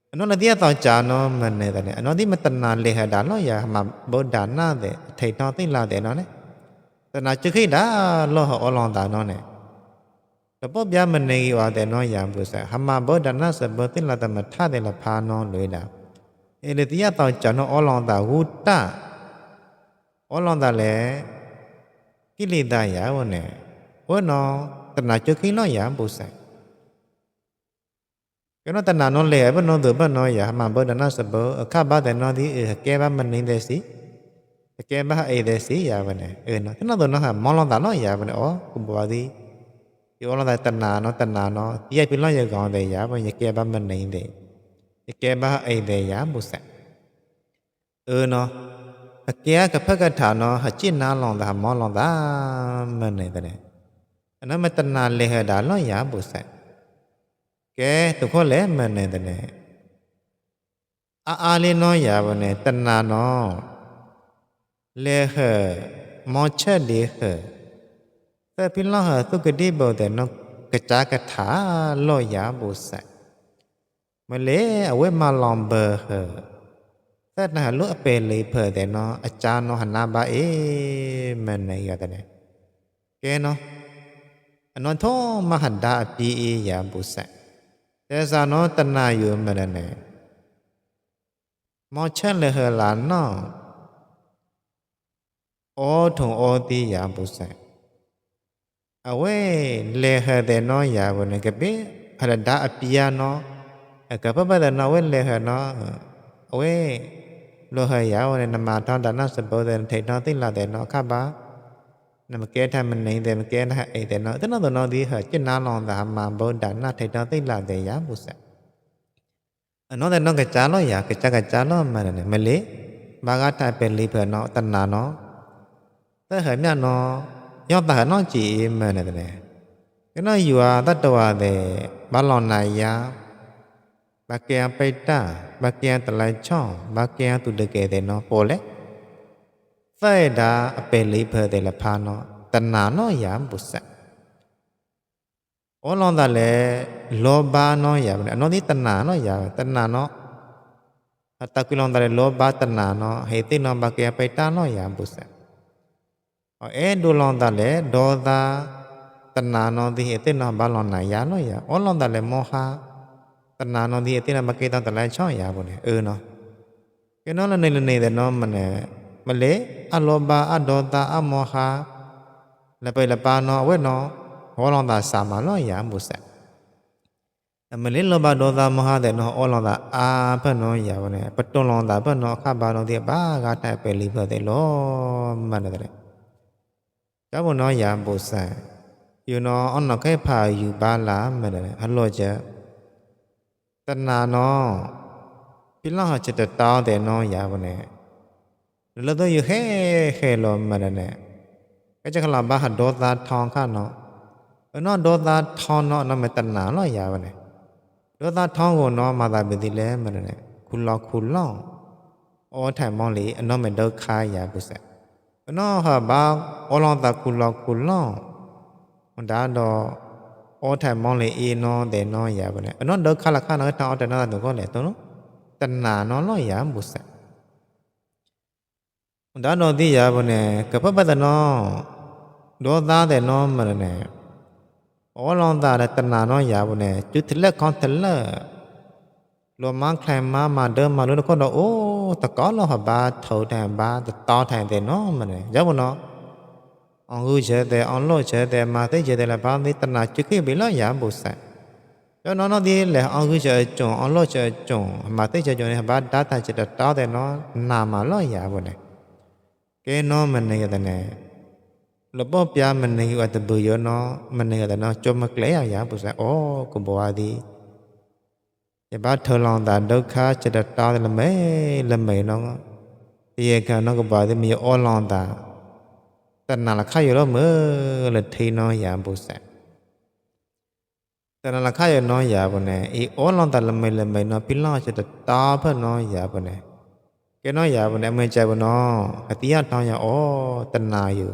ano na dia tao cha no man ne da ne ano di matana le ha da lo ya ma bodha na de thai tao tin la de no ne tana chu khi da lo ho olong da no ne to po bya man ne gi wa de no ya bu sa ha ma bodha na sa bo tin la da ma tha de la pha no lwe da e le dia tao cha no olong da hu ta olong da le ki le da ya wo ne wo no tana chu khi lo ya bu sa cái nó tana nó lẻ bên nó từ bên nó ya mà bên nó sập bờ khác ba thì nó đi cái ba mình nên để xí cái ba ai để xí ya bên này nó cái nó từ nó hả mong lòng ta nó ya bên này cũng bảo đi cái lòng ta tana nó ya bên nó ya gọn để ya bên cái ba mình nên để cái ba ai để ya bù sạ nó cái phật cái thảo nó hả chỉ na lòng ta mong lòng ta mình này thế này nó mà tana lẻ hả đã nó ya bù sạ cái tụi con lẽ mà này thế này lên nói ya vậy này tân na nó lẽ hở mò chết đi hởแต่พี่เราหาตุกดีบ่แต่nóกระจากระถาลอยาบ่ใส่มาเลยเอาไว้มาลองเบอร์เหอะแต่น่ะลุเปเลยเผอแต่เนาะอาจารย์เนาะหันหน้าบามันไหนก็แต่เนี่ยแกเนาะอันนั้นท้อมหันดาปียาบ่ใส่แต่ซะเนาะตนาอยู่มันเนี่ยมอชันเลยเหอะหลานเนาะถุงตียาบ่ใส่เอาไว้เลยเหอะแต่เนาะยาบ่เนี่ยก็เปหันดาปียาเนาะก็บ่ได้เนาะเว้เลยเหอะเนาะเอาไว้โลหะยาวเนี่ยนำมาทอนดานะสบแต่ไทยเนาะติลาแต่เนาะค่ะบานำแก้ทำมันนี่แต่มันแก้นะไอ้แต่เนาะแต่เนาะดีเหอะจินาลองตามาบ่ดานะไทยเนาะติลาแต่ยาบ่ใส่ nó thì nó cái trả lo ya cái trả lo mà này mà lấy bà gái trai bên lý phở nó tân là nó tới hơi miệng nó do ta nó chỉ mà này cái nó vừa ta đồ để bà lon này ya bà kia bay ta bà kia tự lại cho bà kia tụi được cái nó bỏ lẽ phải đã bên lý phở để là pha nó tân là nó ya bút sa ô lon ta lẽ lo ba nó ya nó đi tân là nó ya tân là nó ta cứ lon ta lẽ lo ba tân là nó hay tin nó bà kia bay ta nó ya bút saดูลองตาเลดอตาตนาโนติเอตินะบาลอนนายาโนยาอลองตาเลโมหะตนาโนติเอตินะมะเกตันตะไลช่อยาบุเนี่ยเนาะเกเนาะละในแต่เนาะมันเนี่ยมะเลอะโลบาอะดอตาอะโมหะละไปละปาเนาะเวเนาะอลองตาสามาโนยาบุสะมะเลโลบาดอตาโมหะแต่เนาะอลองตาอาเพิ่นเนาะยาบุเนี่ยปะตุลองตาเพิ่นเนาะคะบาโนติบากาไตไปลิเพิ่นเตโลมันเนี่ยCháu muốn nói giảm bổ sản Yêu nó ông nó cái phà yêu ba lá mà này hắn lôi chứ Tân là nó Vì nó họ chỉ được tao để nó giảm bổ này Lúc đó yêu khê lộn mà này Cái chắc là ba hạt đốt ra thong khá nó Nó đốt ra thong nó mới tân là nó giảm bổ này Đốt ra thong của nó mà ta bị đi lẽ mà này Khủ lọ Ô thải mong lý nó mới đỡ khai giảm bổ sản nó ha ba ô long ta cu lo đã đó ô thải mong lấy y nó để nó giả vậy nó đỡ khá là nó thao để nó được có lẽ tôi nó tân là nó giả bút sa đã đó đi giả vậy nè cái pháp bắt nó đó ta để nó mà nè ô long ta để tân là nó giả vậy nè chút thứ lệ con thứ lệ lo mang khai mà đơm mà nó có đó ô ta có lo hả ba thầu thèm ba to thèm để nó mà này giống của nó ông hư chế để ông lo chế để mà thấy chế để là ba đi tân là trước khi bị lo giảm bổ sung cho nó đi là ông hư chế trồng ông lo chế trồng mà thấy chế trồng này ba đã thành chế để to để nó nằm mà lo giảm bổ này cái nó mình này cái này lúc bữa bia mình này gọi từ bữa nó mình này cái nó cho mà lấy giảm bổ sung ô cũng bỏ điอย่าบ้าเธอลองตาดอกค้าจะดัดตาละไม่น้องที่เองน้องก็บอกที่มีอ้อลองตาแต่นั่นละข้าอยู่แล้วมือเลยทีน้องอย่าบุษแต่นั่นละข้าอยู่น้องอย่าบุเนี่ยอีอ้อลองตาละไม่น้องพี่น้องจะดัดตาเพื่อน้องอย่าบุเนี่ยแกน้องอย่าบุเนี่ยไม่ใจบุน้องอธิยาท้องอย่าอ้อแต่นาอยู่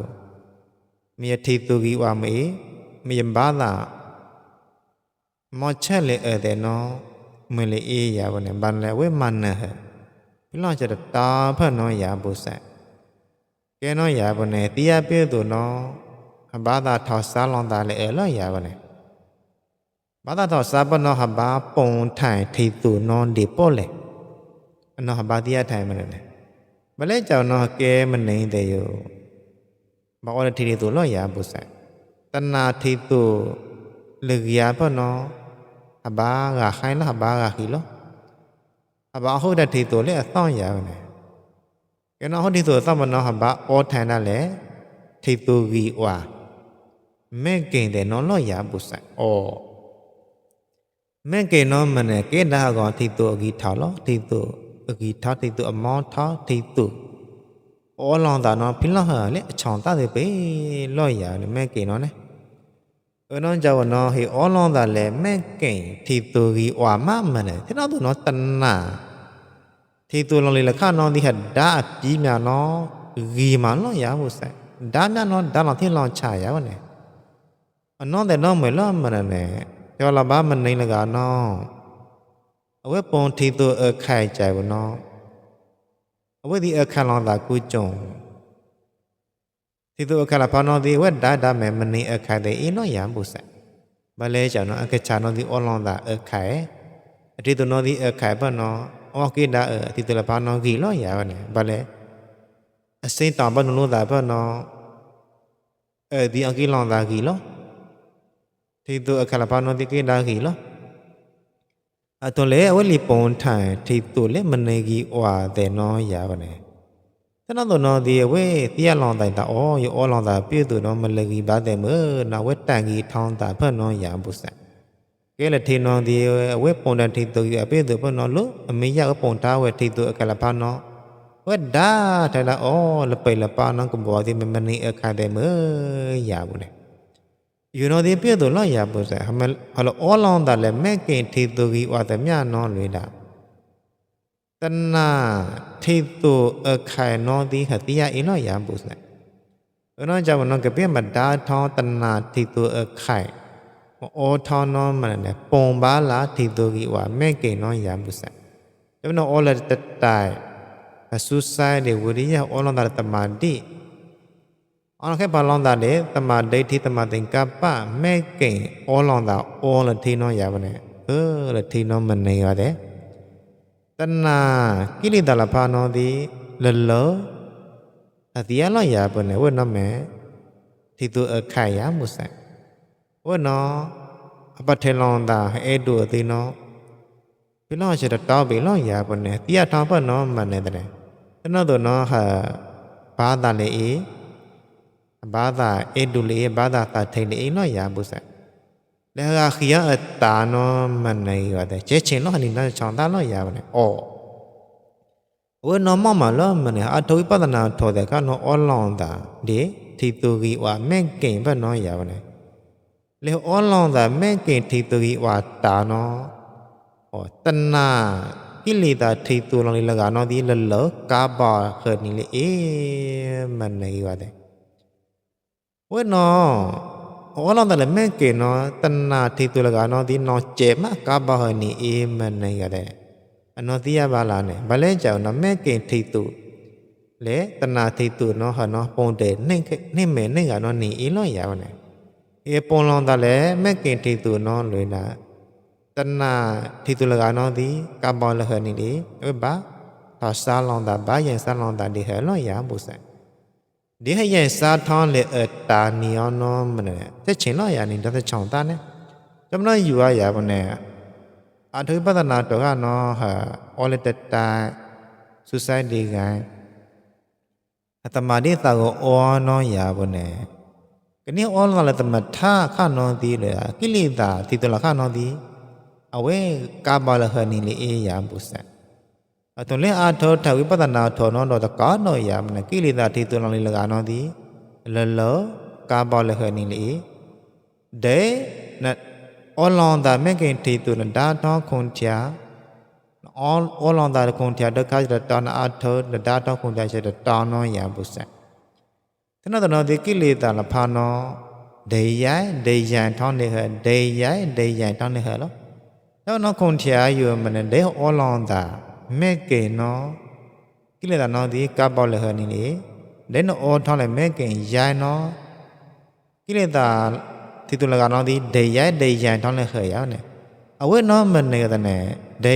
มีทีตุกีว่ามียมบ้าละมอเชลเลยแต่น้องมื่อเลยอย่าวันนี้บันแล้วเว้มันนะฮะพี่น้องจะตาเพื่อนน้องอย่าบุษะแกน้องอย่าวันนี้ตียาเปี้ยตัวน้องบ้าตาทอสาลองตาเลยแล้วอย่าวันนี้บ้าตาทอสาปน้องบ้าปงถ่ายทีตัวน้องดีโป้เลยน้องบ้าตียาถ่ายมันเลยบันเลยเจ้าน้องแกมันนี่เดียวบอกว่าทีตัวแล้วอย่าบุษะตัณนาทีตัวเลือกยาเพื่อนน้องบ้ากะใครละบ้ากะขี้ละบ้าโหดทีตัวเลยต้องยาวเนี่ยแกน้องโหดทีตัวต้องมันน้องบ้าโอแทนนั่นแหละทีตัวกีว่าแม่เก่งแต่น้องละยาบุษะโอแม่เก่งน้องมันเนี่ยเกด่าก่อนทีตัวกีเท่าละทีตัวกีเท่าทีตัวมอเท่าทีตัวโอลองตาน้องพิลาหะเลยช่องตาเดไปละยาเนี่ยแม่เก่งน้องเนี่ยน้องเจ้าน้องให้อ้อลองตาแลแม่เก่งที่ตัวกีว่ามามันเนี่ยที่น้องตัวน้องตันน่ะที่ตัวลองเลยละข้าน้องที่หัดด่าจีเมียน้องกีมันน้องยาบุษด่าเมียน้องด่าลองที่ลองชายวันเนี่ยน้องแต่น้องไม่ละมันเนี่ยเจ้าละบ้ามันในละกันน้องเอาไว้ปนที่ตัวไข่ใจบนน้องเอาไว้ที่ไข่ลองตากูจงที่ตัวคาราพานอดีว่าได้แม่มันนี่ไข่แต่อีน้อยยามบุษบาเลยเจ้าน้องชานอดีอลองตาไข่ที่ตัวนอดีไข่บ้านน้องอ๋อกินได้ที่ตัวละพานอกีล้อยาวันเนี่ยบาเลยสิ่งต่อบ้านนู้นตาบ้านน้องที่อังกีลองตากีล้อที่ตัวคาราพานอดีกินได้กีล้อตัวเล่เอาไว้รีปนถ่ายที่ตัวเล่มันในกีว่าแต่น้อยยาวันเนี่ยแต่นั่นตัวน้องดีเว้ยที่ลองตาอ๋ออยู่อ้อลองตาเปี้ยตัวน้องมันเลยกีบ้าแต่เมื่อน้าเว้ยแต่งกีทองตาเพื่อนน้องอย่าบุษ เกลทีนองดีเวปอนดันทีตัวอยู่เปตัวปนอลุอเมยาปอนตาเวทีตัวกะละพานอเวดาแต่ละอ๋อละไปละปานองก็บ่ที่มันนี่คาเดมยาบุเนี่ยอยู่นอดีเปตัวละยาบุซะหมฮลออลองดาเลแม่เกทีตัวกีว่าแต่ญานอเลยดาตนาทีตัวไข่นอดีหะติยาอีนอยาบุซะนอจาวน้องก็เปียมาดาทอตนาทีตัวไข่โอทอนอมันเนี่ยปงบาลาทีตัวกีว่าแม่เกนอยาบุษะจำนวนโอละตะตายสุสายเดวริยาโอลอนดาตมาดีอันแค่บาลอนดาเดตมาเดทีตมาติงกาปะแม่เกนโอลอนดาโอละทีนอยาบเนี่ยละทีนอมันเนี่ยว่าเดตนากิริดาลพานอดีละเลออะติยาลอยาบเนี่ยว่านอแม่ทีตัวไข่ยามุษะว่าน้อปัทเทลอนดาเอดูตีน้อพี่น้องจะตอบไปล้อยาปนเนี่ยที่ทำปนน้อมันเนี่ยแต่น้อตัวน้อฮะบาดาเลยบาดาเอดูเลยบาดาตาเทเลยล้อยาบุษะแล้วก็ขี้ยาตาน้อมันเนี่ยว่าแต่เจ๊เชนล้อหันนี่น่าช่างตาล้อยาปนเนี่ยอ๋อว่าน้อมมาล้อมันเนี่ยอัตวิปัตนาทอแต่ก็น้ออลองดาเดที่ตัวกีว่าแม่เก่งปนน้อยาปนเนี่ยเลออลองดาแม่เกณฑ์ทีตุกิว่าตาเนาะตนากิเลสทีตุลองละกาเนาะดีเลกาบาเขินนี่เลยมันไหนว่าได้เว้ยเนาะอลองดาแม่เกณฑ์เนาะตนาทีตุละกาเนาะดีเนาะเจ็บมากาบาเขินนี่มันไหนก็ได้อันเนาะที่ยาบาลาเนี่ยบาเล่เจ้าเนาะแม่เกณฑ์ทีตุเลตนาทีตุเนาะฮะเนาะปงเดนี่แม่นี่ก็เนาะนี่ล้อยาวเนี่ยปอนลองตาเลแม่เก่งทีตัวนอนเลยนะตนาทีตุลกานอนดีกาบอลละเฮนี่ดีบะตาซาลองตาบายันซาลองตาดีเฮลอยาบุษะดีให้ยันซาทอนเลตานีออนอมันเนี่ยแต่เชนลอยานี่แต่ช่องตาเนี่ยจำนวนอยู่ยาบนเนี่ยอาทุพัฒนาตัวกันเนาะฮะออเลตตาสุสัยดีกันอัตมาดีตาก็ออนอยาบนเนี่ยก็นี่ออลละตมาท่าข้านอนดีเลยกิเลสทีตัวละข้านอนดีเอาไว้กาบาละเฮนี่เลยยามบุษะตอนเล่อาทอทวิปัตนาทอนอนดอกานอยามนะกิเลสทีตัวละกานอนดีเลกาบาละเฮนี่เลยเดนะออลองดาแม่เก่งทีตัวละดาทอคงเทียออลองดาคงเทียดกาจะตอนอาทอดาทอคงเทียจะตอนนอยามบุษะท่านตัวนี้กิเลสละพานอเดียเดียท่อนนี้เหรอเดียท่อนนี้เหรอแล้วน้องคงเทียอยู่มันเดี๋ยวอลองตาแม่เกนอกิเลสน้องที่กาบอลเลยเหรอนี่เลยเดี๋ยวน้องอท่อนเลยแม่เกนยายน้อกิเลสที่ตัวละกันน้องที่เดียท่อนเลยเหรอเนี่ยเอาไว้น้องมันเนี่ยแต่เนี่ยเดี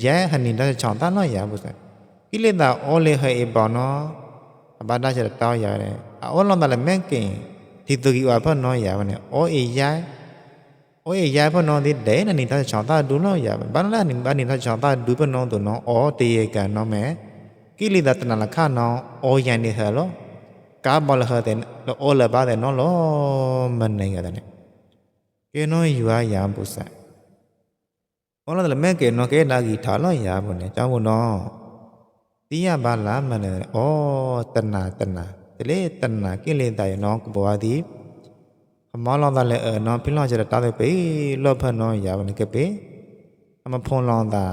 ยฮันนี่ได้ช่องตาน้อยอย่างบุษกิเลสอเลยเหรอไอ้บ่อน้อบาดาจะต้อยาเลยอลองตาเลแม่เก่งที่ตุกิว่าพ่อน้อยยาวันเนี่ยโอ้ยยายพ่อน้องที่เด่นนี่ถ้าชาวตาดูน้อยยาบ้านละนี่บ้านนี่ถ้าชาวตาดูพ่อน้องตัวน้องโอ้ตีกันน้องแม่กิเลสตนาละข้าน้องโอ้ยันนี่เหรอกาบอลเหรอแต่โอ้ละบ้าแต่น้องล้อมันนี่กันเนี่ยเกน้อยอยู่ยามบุษะอลองตาเลแม่เก่งน้องเกนากีถาล้อยยาวันเนี่ยเจ้าบุน้องตียาบาลามันเนี่ยโอ้ตนาแต่เลตนากิเลสได้น้องก็บอกว่าดีมอลองตาเลยน้องพี่น้องจะตาไปรอบพน้องยาวนี่ก็ไปมาพงลองตา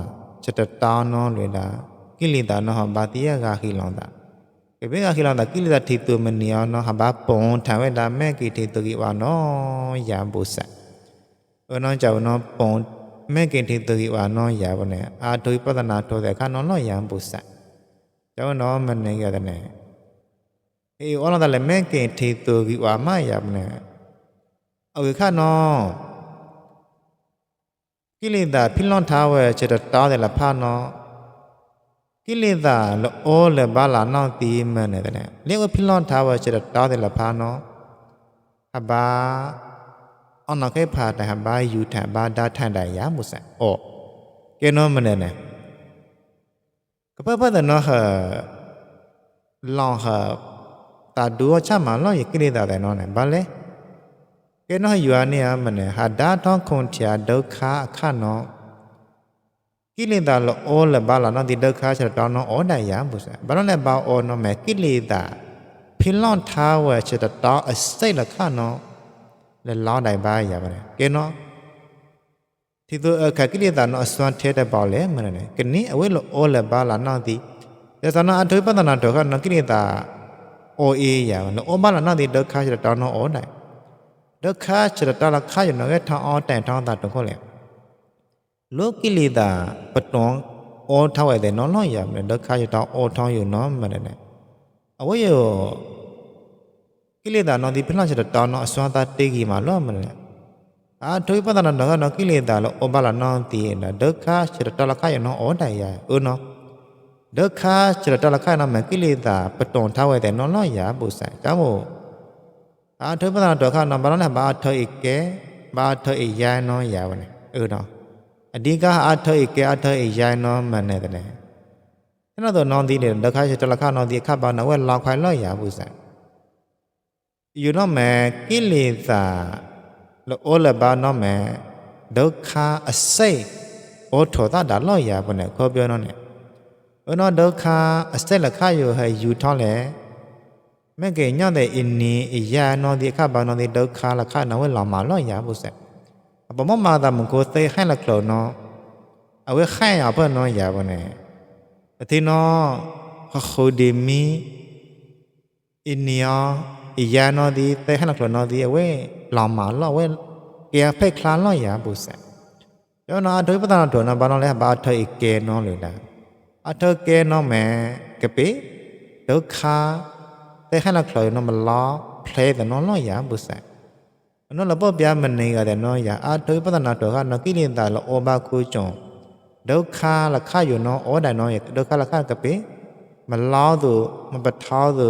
จะตาน้องเลยนะกิเลสน้องบาติยากาขีลองตาก็ไปกาขีลองตากิเลสที่ตัวมันเนี่ยน้องบาปงทำไว้ดาแม่กิที่ตัวกีว่าน้องยามบุษะน้องเจ้าน้องปงแม่กิที่ตัวกีว่าน้องยาวเนี่ยอาทุยพัฒนาตัวแต่ข้าน้องยามบุษะเจ้าน้องมันเนี่ยกันเนี่ยอลองตาเลยแม่เก่งทีตัวกีว่าไม่ยามเนี่ยเอาข้าน้องกิเลสพี่น้องท้าวเวจะตาแต่ละพาน้องกิเลสละโอละบาลาน้องตีมันเนี่ยเรียกว่าพี่น้องท้าวเวจะตาแต่ละพาน้องฮับบาอันนั้นแค่พาแต่ฮับบาอยู่แถบบาดาทันได้ยามุสะโอเกน้องมันเนี่ยก็เพื่อแต่น้องลองตาดูชามาล้อกิเลสแต่น้องเนี่ยบาเลย เนาะอยู่อันนี้มันเนี่ยหาดาท้องคงเทียดกขาข้าเนาะกิเลสละโอละบาละเนาะดิดกขาจะตอนเนาะอได้ยามบุษบาละบาโอเนาะแม่กิเลสพิลอนท้าวจะตออใส่ละข้าเนาะและล้อได้บายาบันเนาะที่ตัวกิเลสเนาะสวนเทได้บ่เลยมันเนี่ยกนี้เอาไว้ละโอละบาละเนาะดิแต่ตอนนั้นอันทุปัตนาตัวกันเนาะกิเลสโอเอยาโอบาละเนาะดิดกขาจะตอนเนาะอได้ดกขาจะตอละข้าอยู่เนาะท้องอแต่ท้องตาตรงเขาเลยโลกิเลสปะตองโอท้าวไว้แต่เนาะล้อยามันดกขาจะตอโอท้องอยู่เนาะมันเนี่ยเอาไว้อยู่กิเลสเนาะดิพิลอนจะตอเนาะสวนตาเตกีมาล้อมันเนี่ยทุปัตนาตัวกันเนาะกิเลสละโอบาละเนาะดิดกขาจะตอละข้าอยู่เนาะอได้ยาเนาะดกขาจะตอละข้าเนาะมันกิเลสปะตองท้าวไว้แต่เนาะล้อยาบุษะจ้าโมทุปัตนาตัวกันเนาะบาละบาเธออีกแกบาเธออีกยาเนาะยาวันเนี่ยเนาะอดีกาเธออีกแกเธออีกยาเนาะมันเนี่ยแต่นั่นตัวน้องดีเนี่ยดกขาจะตอละข้าเนาะดิข้าบาเนาะเวลาควายล้อยาบุษะอยู่เนาะแม่กิเลสละโอละบาเนาะแม่ดกขาอใส่โอโถตาดาล้อยาบ่เนี่ยเขาเปียวเนาะเนี่ยเนาะดกขาอใส่ละข้าอยู่ให้อยู่ท้องแลแม่เกญาแต่อินนี้อียาเนาะดิข้าบาเนาะดิดกขาละข้าเนาะเวลามาล้อยาบุษะบ่มมาตามโคเตให้ละโคลเนาะเอาไว้ให้เอาเพิ่นเนาะยาบ่เนี่ยที่เนาะโคดิมีอินเนียอียาเนาะดิเตให้ละโคลเนาะดิเอาไว้ลามาล้อเว้เกียเพ่คลาล้อยาบุษะเนาะโดยปตนาตัวนะบาเนาะแลบาเธออีกเกเนาะเลยล่ะเธอเกเนาะแม่กะปิดกขาแต่ให้ละโคลเนาะมาล้อเพลแต่เนาะล้อยาบุษะเนาะละบ่ပြมันနေရတယ်เนาะยาโดยปตนาตัวกันเนาะกิเลสละโอบาคูจงดกขาละข้าอยู่เนาะอได้เนาะดกขาละข้ากะปิมาล้อดูมาปะท้อดู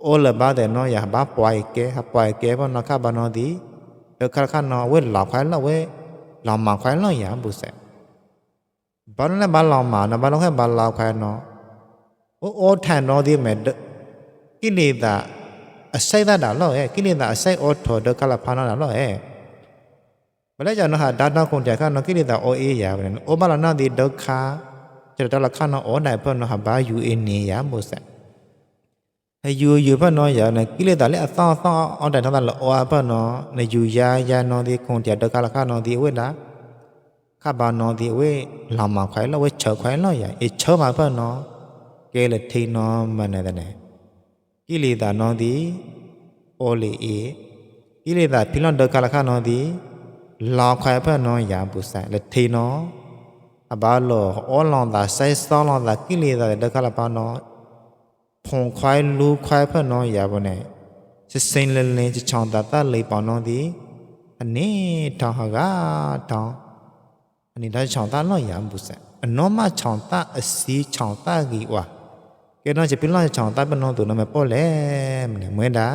โอละบาแต่เนาะอย่าบาปล่อยแกปล่อยแกบ่เนาะค่ะบ่เนาะดิเดี๋ยวคันเนาะเว้หลอกควายละเว้หลอกมาควายละอย่าบุษะบ่ละบาหลอกมาเนาะบ่ละแค่บาหลอกควายเนาะโอทันเนาะดิแม่กิเลสအစိုက်တာလောကိလေသာအစိုက်အောထောဒကလဖာနာလောဘလဲကြောင့်ဟာဒါတော့ကုန်ကြခါနော်ကိလေသာအောအေးရပါနဲ့ဩဘလနာဒီဒုက္ခကျတော့လခါနော်ဩနိုင်ဖနော်ဟာဘာယူအင်းနေရမို့ဆက်ယူဖနော်ရနဲ့ကိလေသာလေအသောအောတိုင်တော့လောဩဖနော်နေယူရနော်ဒီကုန်ကြဒုက္ခလခါနော်ဒီဝိလာခဘာနော်ဒီဝိလာမခွိုင်လောဝိချခွိုင်လောရအချောမှာဖနော်ကဲလေထိနော်မနဲ့တဲ့กิเลสเนาะดิโอเลเอกิเลสพิลอนดกะละคะเนาะดิลอควายเพิ่นเนาะยาบุษะละเทเนาะอบาโลออลองตาไซซอลองตากิเลสดกะละปาเนาะพงควายลูควายเพิ่นเนาะยาบ่เนี่ยสิสินเลจะช่องตาตาเลยปอเนาะดิอันนี้ทอหกาทออันนี้ได้ช่องตาเนาะยาบุษะอันเนาะมาช่องตาอสีช่องตากีว่าแกน้องจะเป็นล่าช่องตาเป็นน้องตัวนั้นมาป้อแหลมเนี่ยเหมือนดา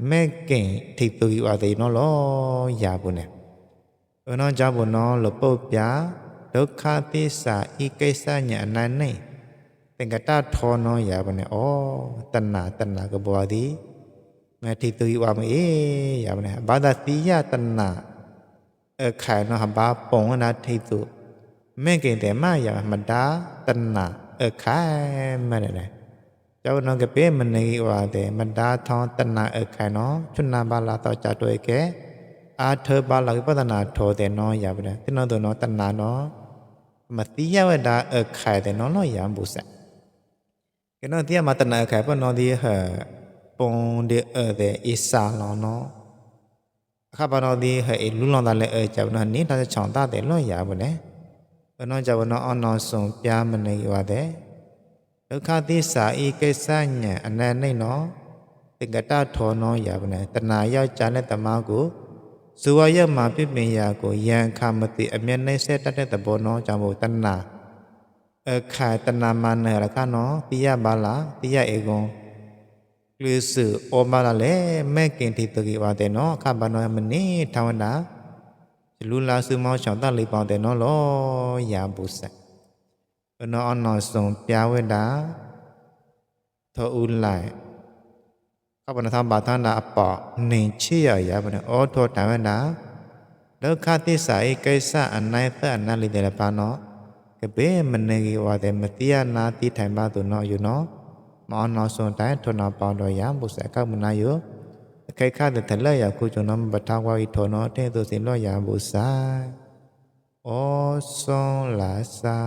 แม่เก่งที่ตัวอยู่อะไรน้องล้อยาบุเนี่ยน้องจ้าบุน้องหลบปุ๊บยาดกขาติสาอีเกษาเนี่ยนั่นนี่แต่กระตาทอน้องยาบุเนี่ยตัณหาก็บัวดีแม่ที่ตัวอยู่อะไรยาบุเนี่ยบาดาติยาตัณหาขายน้องบาปงนะที่ตัวแม่เก่งแต่มาอย่างมันดาตัณหาขายมาเนี่ยเจ้าน้องก็เป็นมันในว่าแต่มันดาทองตนาขายเนาะชุนนาบาลาต่อจากตัวแกเธอบาลาวิปัสนาโทแต่น้อยอย่าไปเลยที่น้องตัวน้องตนาเนาะมาตียาวดาขายแต่น้องน้อยอย่าบุษะก็น้องที่มาตนาขายเพราะน้องที่ปงเดแต่อิสาลเนาะข้าพน้องที่ลุลองตาเลยเจ้าน้องนี้เราจะช่องตาแต่น้อยอย่าไปเลยน้องจะวันน้องนอนส่งပြာมันในว่าแต่ดกขาติสาอีเกษาเนี่ยอันนั้นนี่เนาะติกตาทอน้อยอย่าไปเลยตนาယောက်ျားနဲ့တမကိုဇဝရမှာပြပင်ရာကိုယံခမတိအမျက်နှိမ့်ဆက်တတ်တဲ့သဘောနော်ကြောင့်မို့တနာခါတနာမနဲ့ရခနော်တိယပါလားတိယဧကုံလူစုဩမလာလေမဲ့ကင်တိတကိပါတဲ့နော်ခဘာနော်မနေထောင်းတာလူလာစုမောချောင်းတလေးပေါတဲ့နော်လောရာဘူးဆက်နော်အနော်ဆုံးပြဝဲတာထောဦးလိုက် ข้าพเจ้าบาทนาอปอหนึ่งเชี่ยยาบนโอโทตาวันดาแล้วข้าที่สายไกษาอันไหนเพื่ออันนั้นลิเดลปานาก็เบมันเนกิว่าแต่มติยานาที่ไทยบ้านตัวน้อยอยู่เนาะมาอนอส่วนใต้ทนาปาดอยามบุษข้ามุนาอยู่ใครข้าแต่ทะเลอยากคุจนำบัตรว่าอิทโนเตตัวสิลอยาบุษาโอซอนลาซา